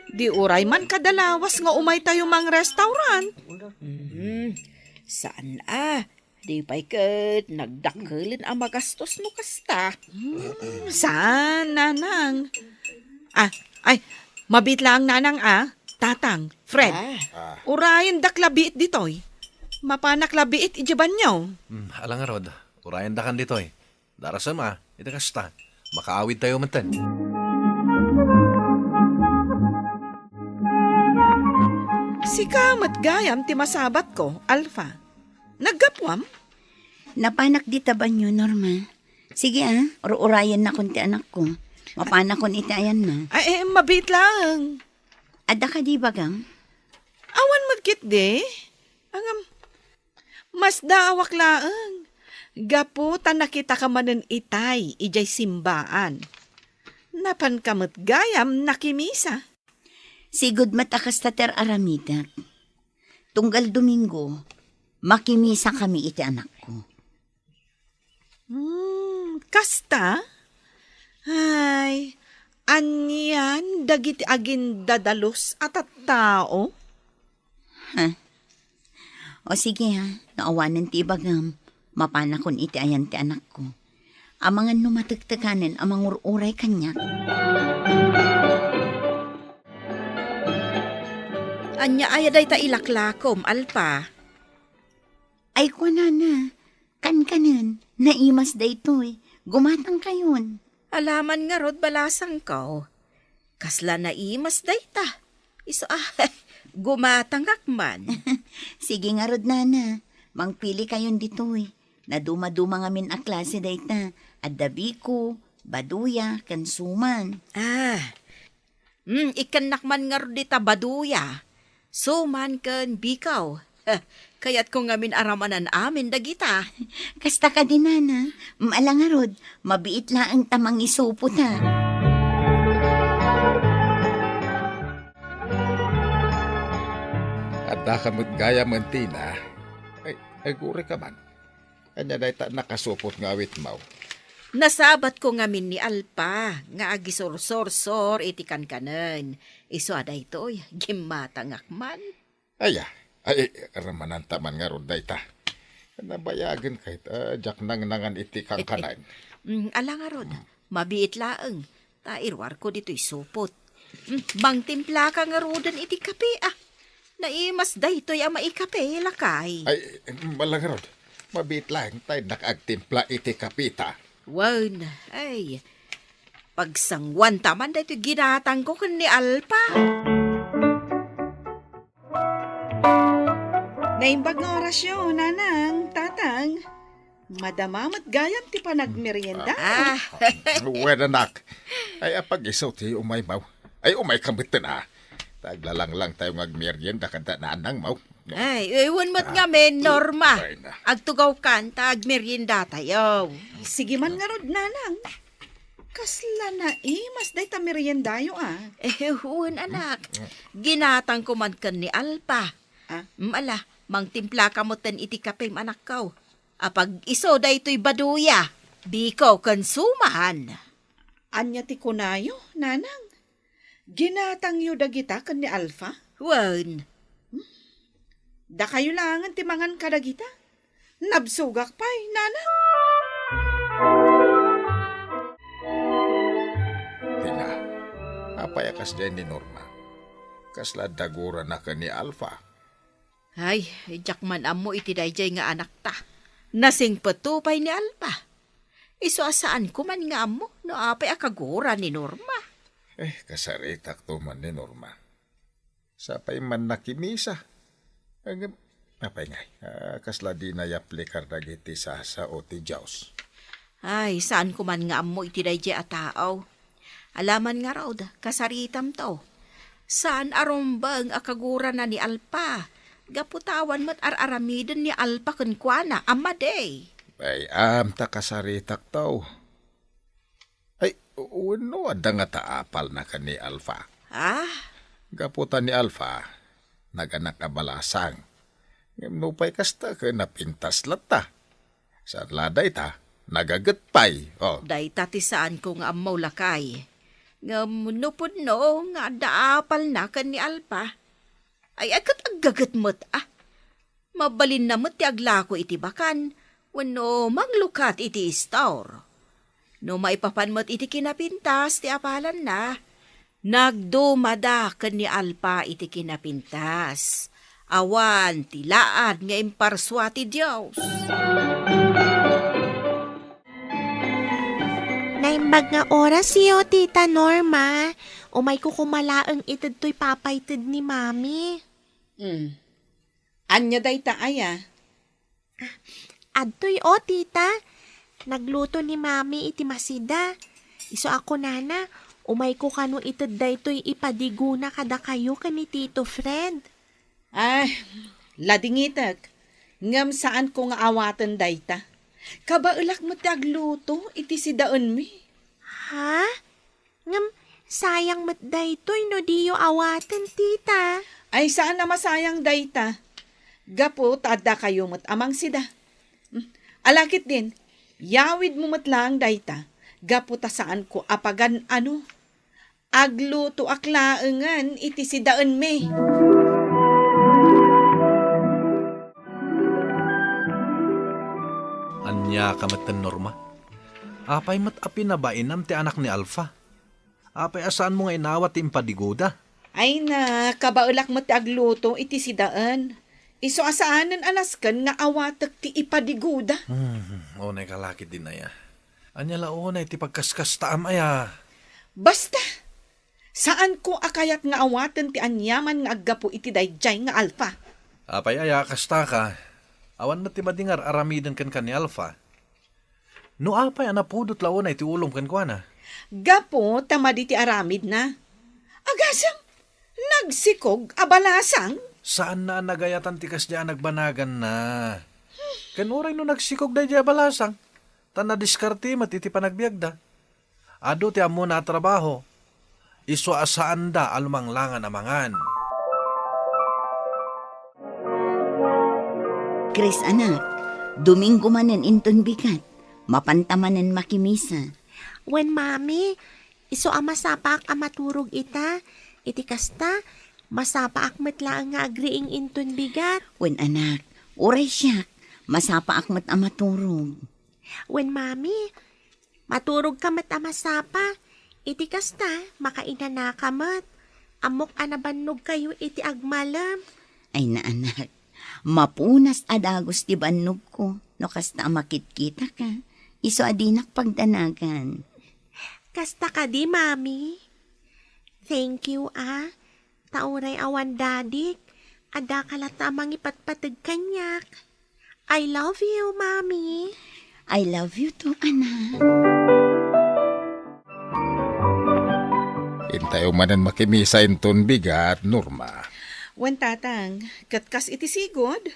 di uray man kada lawas nga umaytayo mangrestaurant. Mhm. Saan a? Di pay ket nagdakkelen a magastos no kasta. Hmm, saan, Nanang? Ah, ay, mabiit laeng, Nanang, a. Tatang, Fred, ah, urayendak la biit ditoy. Mapanak la biit idiay banio. Hmm, ala ngarud, urayendakan ditoy. Darasem a, iti kasta, makaawidtayo metten. Sika met gayam ti masabatko, Alfa. Naggapuam? Napanak dita banio, Norma. Sige a, ur-urayennakon ti anakko. Mapanakon iti ayanna. Ay, eh, mabiit laeng. Adda kadi bagam? Awan met ketdi. Ngem, masdaawak laeng. Gapu ta nakitaka manen itay idiay simbaan. Napanka met gayam nakimisa. Sigud met a kasta ti ar-aramidek. Tunggal Domingo, makimisakami iti anakko. Hmm, kasta? Ay, anian dagiti agindadalus a tattao? Ha? O sige ha, no awanen ti ibagam, mapanakon iti ayan ti anakko. Amangan no matektekanen a mangur-uray kaniak. Ania aya dayta ilaklakom, Alpa? Ay, kuanana, kankanen, naimas daytoy, gumatangkayon. Alaman ngarud, balasangko. Kasla naimas dayta. Isu a, gumatangak man. Sige ngarud, nana, mangpilikayon ditoy. Nadumaduma ngamin a klase dayta. Adda biko, baduya, ken suman. Ah, Hmm, ikkannak man ngarud dita baduya, suman ken biko. Kayatko ngamin a ramanan amin dagita. Kasta kadi, nana, ala ngarud, mabiit laeng ta mangisupota. Addaka met gayam, Tina. Ay, agurika man. Ania dayta nakasupot nga awitmo? Nasabatko ngamin ni Alpa nga agisursursor iti kankanen. Isu a daytoy, gimmatangak man. Aya, ay, ramananta man ngarud dayta. Nabayagen ket, ah, diak nangnangan iti kankanen. Mm, ala ngarud, mabiit laeng. Ta iruarko ditoy supot. Hmm, mangtimplaka ngaruden iti kape, a. Naimas daytoy a maikape, lakay. Ay, ala ngarud. Mabiit laeng ta innak agtimpla iti kapeta. Wen, ay. Pagsanguanta man daytoy ginatangko ken ni Alpa. Naimbag nga orasyo, nanang, tatang. Madama met gayam ti panagmerienda. Ah. Wen, anak. Ay, apag-iso ti umaymaw. Ay, umayka metten, a. Ta aglalanglang tayo nga agmerienda kada nanang maw. Ay, wen met ngamin, Norma. Ay, na. Agtugawkan ta agmerienda tayo. Sige man ngarud, nanang. Kasla naimas dayta meriendayo, a. Eh, wen, anak. Ginatangko man ken ni Alpa. Ah? Mm, ala, mangtimplaka metten iti kapem, anakko. Apag-iso daytoy baduya, biko ken suman. Ania ti kunayo, nanang? Ginatangyo dagita ken ni Alfa? Wen. Hmm? Dakayo laengen ti mangan kadagita? Nabsogak pay, nanang. Tina, apay a kasdiay ni Norma? Kasla adda gurana ken ni Alfa? Ay, diak man ammo iti daydiay nga anakta. Nasingpetto pay ni Alfa. Isu a saanko man nga ammo no apay a kagura ni Norma. Eh, kasaritakto man ni Norma. Sapay man nakimisa. Ngem, apay ngay, ah, kasla dina yaplikar dagiti sasao ti Dios. Ay, saanko man nga ammo iti daydiay a tao. Alaman ngarud, kasaritamto. Saan a rumbeng a kagurana ni Alpa. Gapu ta awan met ar-aramiden ni Alpa kenkuana a madi. Ay, am, ta kasaritakto. Ay, wenno adda ngata apalna ken ni Alfa? Ah? Gapu ta ni Alfa, naganak a balasang. Ngem nupay kasta ken napintas latta. Saan la dayta, nagaget pay. Oh. Dayta ti saanko nga ammo, lakay. Ngem no pudno nga adda apalna ken ni Alfa, ay, ay, ket aggaget met, a. Mabalinna met ti aglako iti bakan wenno manglukat iti istor. No maipapan met iti kinapintas ti apalanna, nagdumada ken ni Alpa iti kinapintas. Awan ti laad nga imparsua ti Dios. Naimbag nga orasyo, Tita Norma. Umayko koma laeng ited toy papaited ni Mami. Hmm. Ania dayta aya? Adtoy, o, tita. Nagluto ni Mami iti masida. Isu a kunana, umayko kano ited daytoy ipadigona kadakayo ken ni Tito Fred. Ay, ladingitek. Ngem saanko nga awaten dayta. Kabaelak met ti agluto iti sidaenmi. Ha? Ngem, sayang met daytoy no diyo awaten, tita. Ay, saan a masayang dayta. Gapu ta addakayo met a mangsida. Hmm. Ala ketdin, yawidmo met laeng dayta. Gapu ta saanko a pagan-ano. Aglutoak laengen iti sidaenmi. Ania ka metten, Norma? Apay met a pinabainam ti anak ni Alfa? Apay a saanmo nga inawat ti impadigoda? Ay na, kabaelak met ti agluto iti sidaen. Isu a saanen a nasken nga awatek ti ipadigoda. Hmm, unay ka lakit din aya. Ania la unay ti pagkaskastaam aya? Basta, saanko a kayat nga awaten ti aniaman nga aggapu iti daydiay nga Alfa. Apay aya a kasta ka? Awan met ti madi nga ar-aramiden kenka ni Alfa. No apay a napudot la unay ti ulom kenkuana? Gapu ta madi ti aramidna. Agasem, nagsikog a balasang? Saanna a nagayatan ti kasdiay a nagbanaganna. Ken uray no nagsikog daydiay a balasang, ta nadiskarte met iti panagbiagda. Adu ti ammona a trabaho. Isu a saanda a lumanglangan a mangan. Chris, anak, Domingo manen inton bigat. Mapanta manen makimisa. Wen, Mami, isu a masapaak a maturog ita. Iti kasta, masapaak met laeng nga agriing inton bigat. Wen, anak, uray siak, masapaak met a maturog. Wen, Mami, maturogka met a masapa. Iti kasta, makainanaka met. Ammok a nabannogkayo iti agmalem. Ay, naanak, mapunas a dagus ti bannogko no kasta a makitkitaka. Isu a dinak pagdanagan. Kasta kadi, Mami? Thank you, a. Ta uray awan dadik, Adda ka latta a mangipatpateg kaniak. I love you, Mommy. I love you too, anak. Intayo manen makimisa inton bigat, Norma. Wen, Tatang, ket kas iti sigud,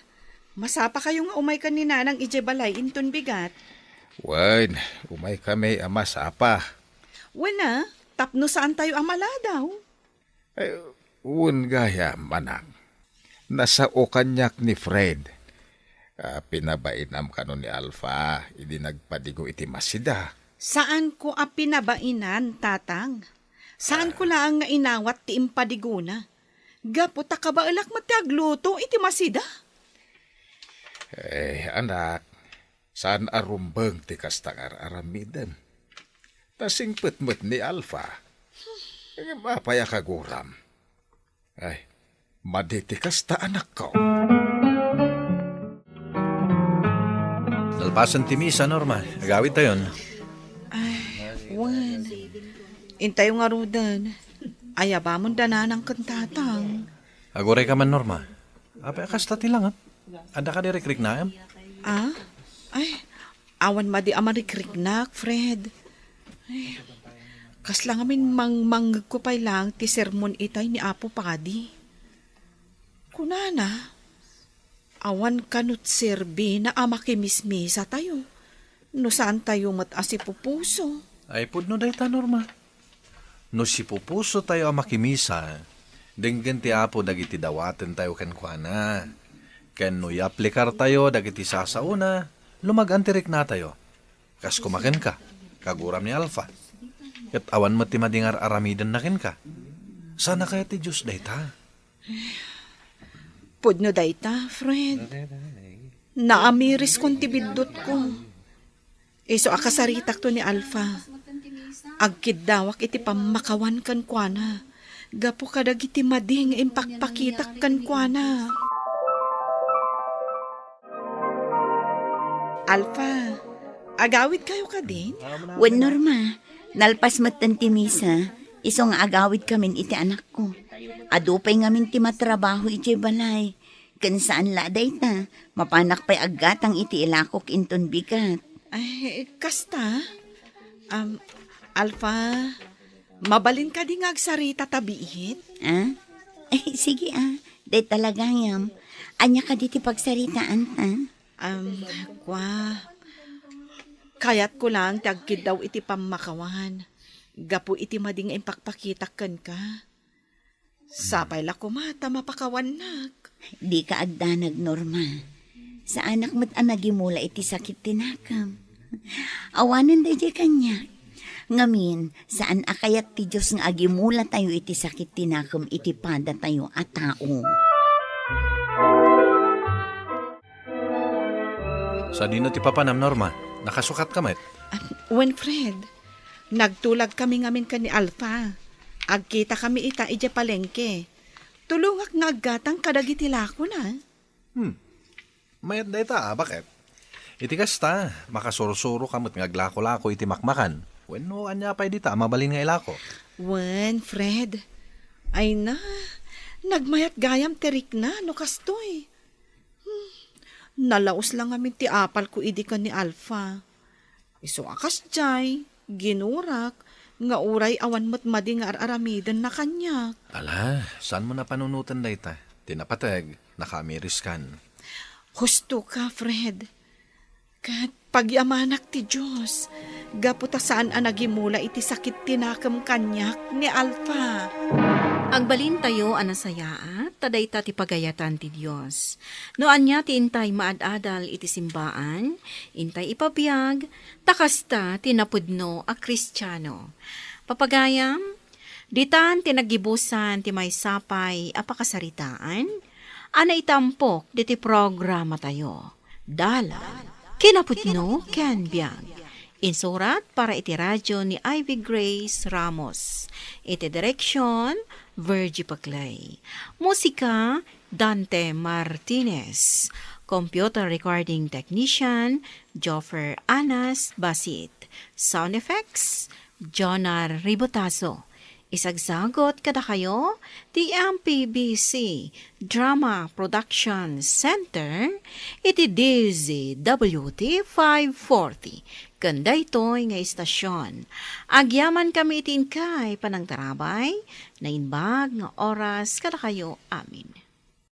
masapakayo nga umay ken ni Nanang idiay balay inton bigat. Wen, umay kami a masapa. Wen a, tapno saantayo a maladaw. Eh, wen gayam, anak. Nasao kaniak ni Fred. Ah, pinabainam kano ni Alpha, idi nagpadigo iti masida. Saanko a pinabainan, Tatang. Saanko laeng nga inawat ti impadigona. Gapu ta kabaelak met ti agluto iti masida. Eh, anak, saan a rumbeng ti kasta nga ar-aramiden. Ta singpet met ni Alpha. Ngem apay a kaguram? Ay, madi ti kasta, anakko. Nalpasen ti misa, Norma. Agawidtayon. Ay, wen. Intayo ngaruden. Ayabamon da Nanang ken Tatang. Aguray ka man, Norma. Apay a kasta ti langep? Adda kadi rikriknaem? Ah? Ay, awan madi a marikriknak, Fred. Ay, kasla ngamin mangmangngegko pay laeng ti sermon itay ni Apo Padi. Kunana, awan kano ti serbina a makimismisatayo no saantayo met a sipupuso. Ay, pudno dayta, Norma. No sipupusotayo a makimisa, denggen ti Apo dagiti dawatentayo kenkuana. Ken no yaplikartayo dagiti sasaona, lumagan ti riknatayo. Kas koma kenka, kaguram ni Alpha. Ket awan met ti madi nga ar-aramidenna kenka. Saan a kayat ti Dios dayta? Pudno dayta, Fred. Naamiriskon ti biddutko. Isu a kasaritakto ni Alpha, agkiddawak iti pammakawan kenkuana gapu kadagiti madi nga impakpakitak kenkuana. Alpha, agawidkayo kadin? Wen, Norma, nalpas metten ti misa, isu nga agawidkamin iti anakko. Adu pay ngamin ti matrabaho idiay balay. Ken saan la a dayta, mapanak pay aggatang iti ilakok inton bigat. Ay, kasta? Am, Alpha, mabalin kadi nga agsarita ta biit? Ah? Ay, sige, ah. Dayta la gayam. Ania kadi ti pagsaritaanta? Am, kua, kayatko laeng ti agkiddaw iti pammakawan gapu iti madi nga impakpakitak kenka. Sapay la koma ta mapakawannak. Dika agdanag, Norma. Saanak met a nagimula iti sakit ti nakem. Awanen daydiay kaniak. Ngamin, saan a kayat ti Dios nga agimulatayo iti sakit ti nakem iti padatayo a tao. Sadino ti papanam, Norma? Nakasukatka met? Ah, wen, Fred. Nagtulagkami ngamin ken ni Alpha. Agkitakami ita idiay palengke. Tulongak nga aggatang kadagiti lakona. Hmm. Mayat dayta, a, baket? Iti kasta, makasursuroka met nga aglakolako iti makmakan. Wenno, ania pay dita a mabalin nga ilako? Wen, Fred. Ay na, nagmayat gayam ti rikna no kastoy. Hmm, nalaus la ngamin ti apalko idi ken ni Alpha. Isu a kasdiay, ginurak, nga uray awan met madi nga ar-aramidenna kaniak. Ala, saanmo a panunoten dayta? Ti napateg, nakaamiriskan. Husto ka, Fred. Ket pagyamanak ti Dios, gapu ta saan a nagimula iti sakit ti nakem kaniak ni Alpha. Agbalintayo a nasayaat, ta dayta ti pagayatan ti Dios. No ania ti intay maad-adal iti simbaan, intay ipabiag, ta kasta ti napudno a Kristiano. Papagayam, ditan ti naggibusan ti maysa pay a pakasaritaan a naitampok diti programatayo. Dalan, kinapudno ken biag. Insurat para iti radio ni Ivy Grace Ramos. Iti direksyon, Virgie Paclay. Musika, Dante Martinez. Computer recording technician, Joffer Anas Basit. Sound effects, Jonar Ribotazo. Isagsagot kadakayo ti M P B C Drama Production Center iti D Z W T five forty ken daytoy nga istasyon. Agyaman kami iti inkay panangtarabay, naimbag nga oras kadakayo amin.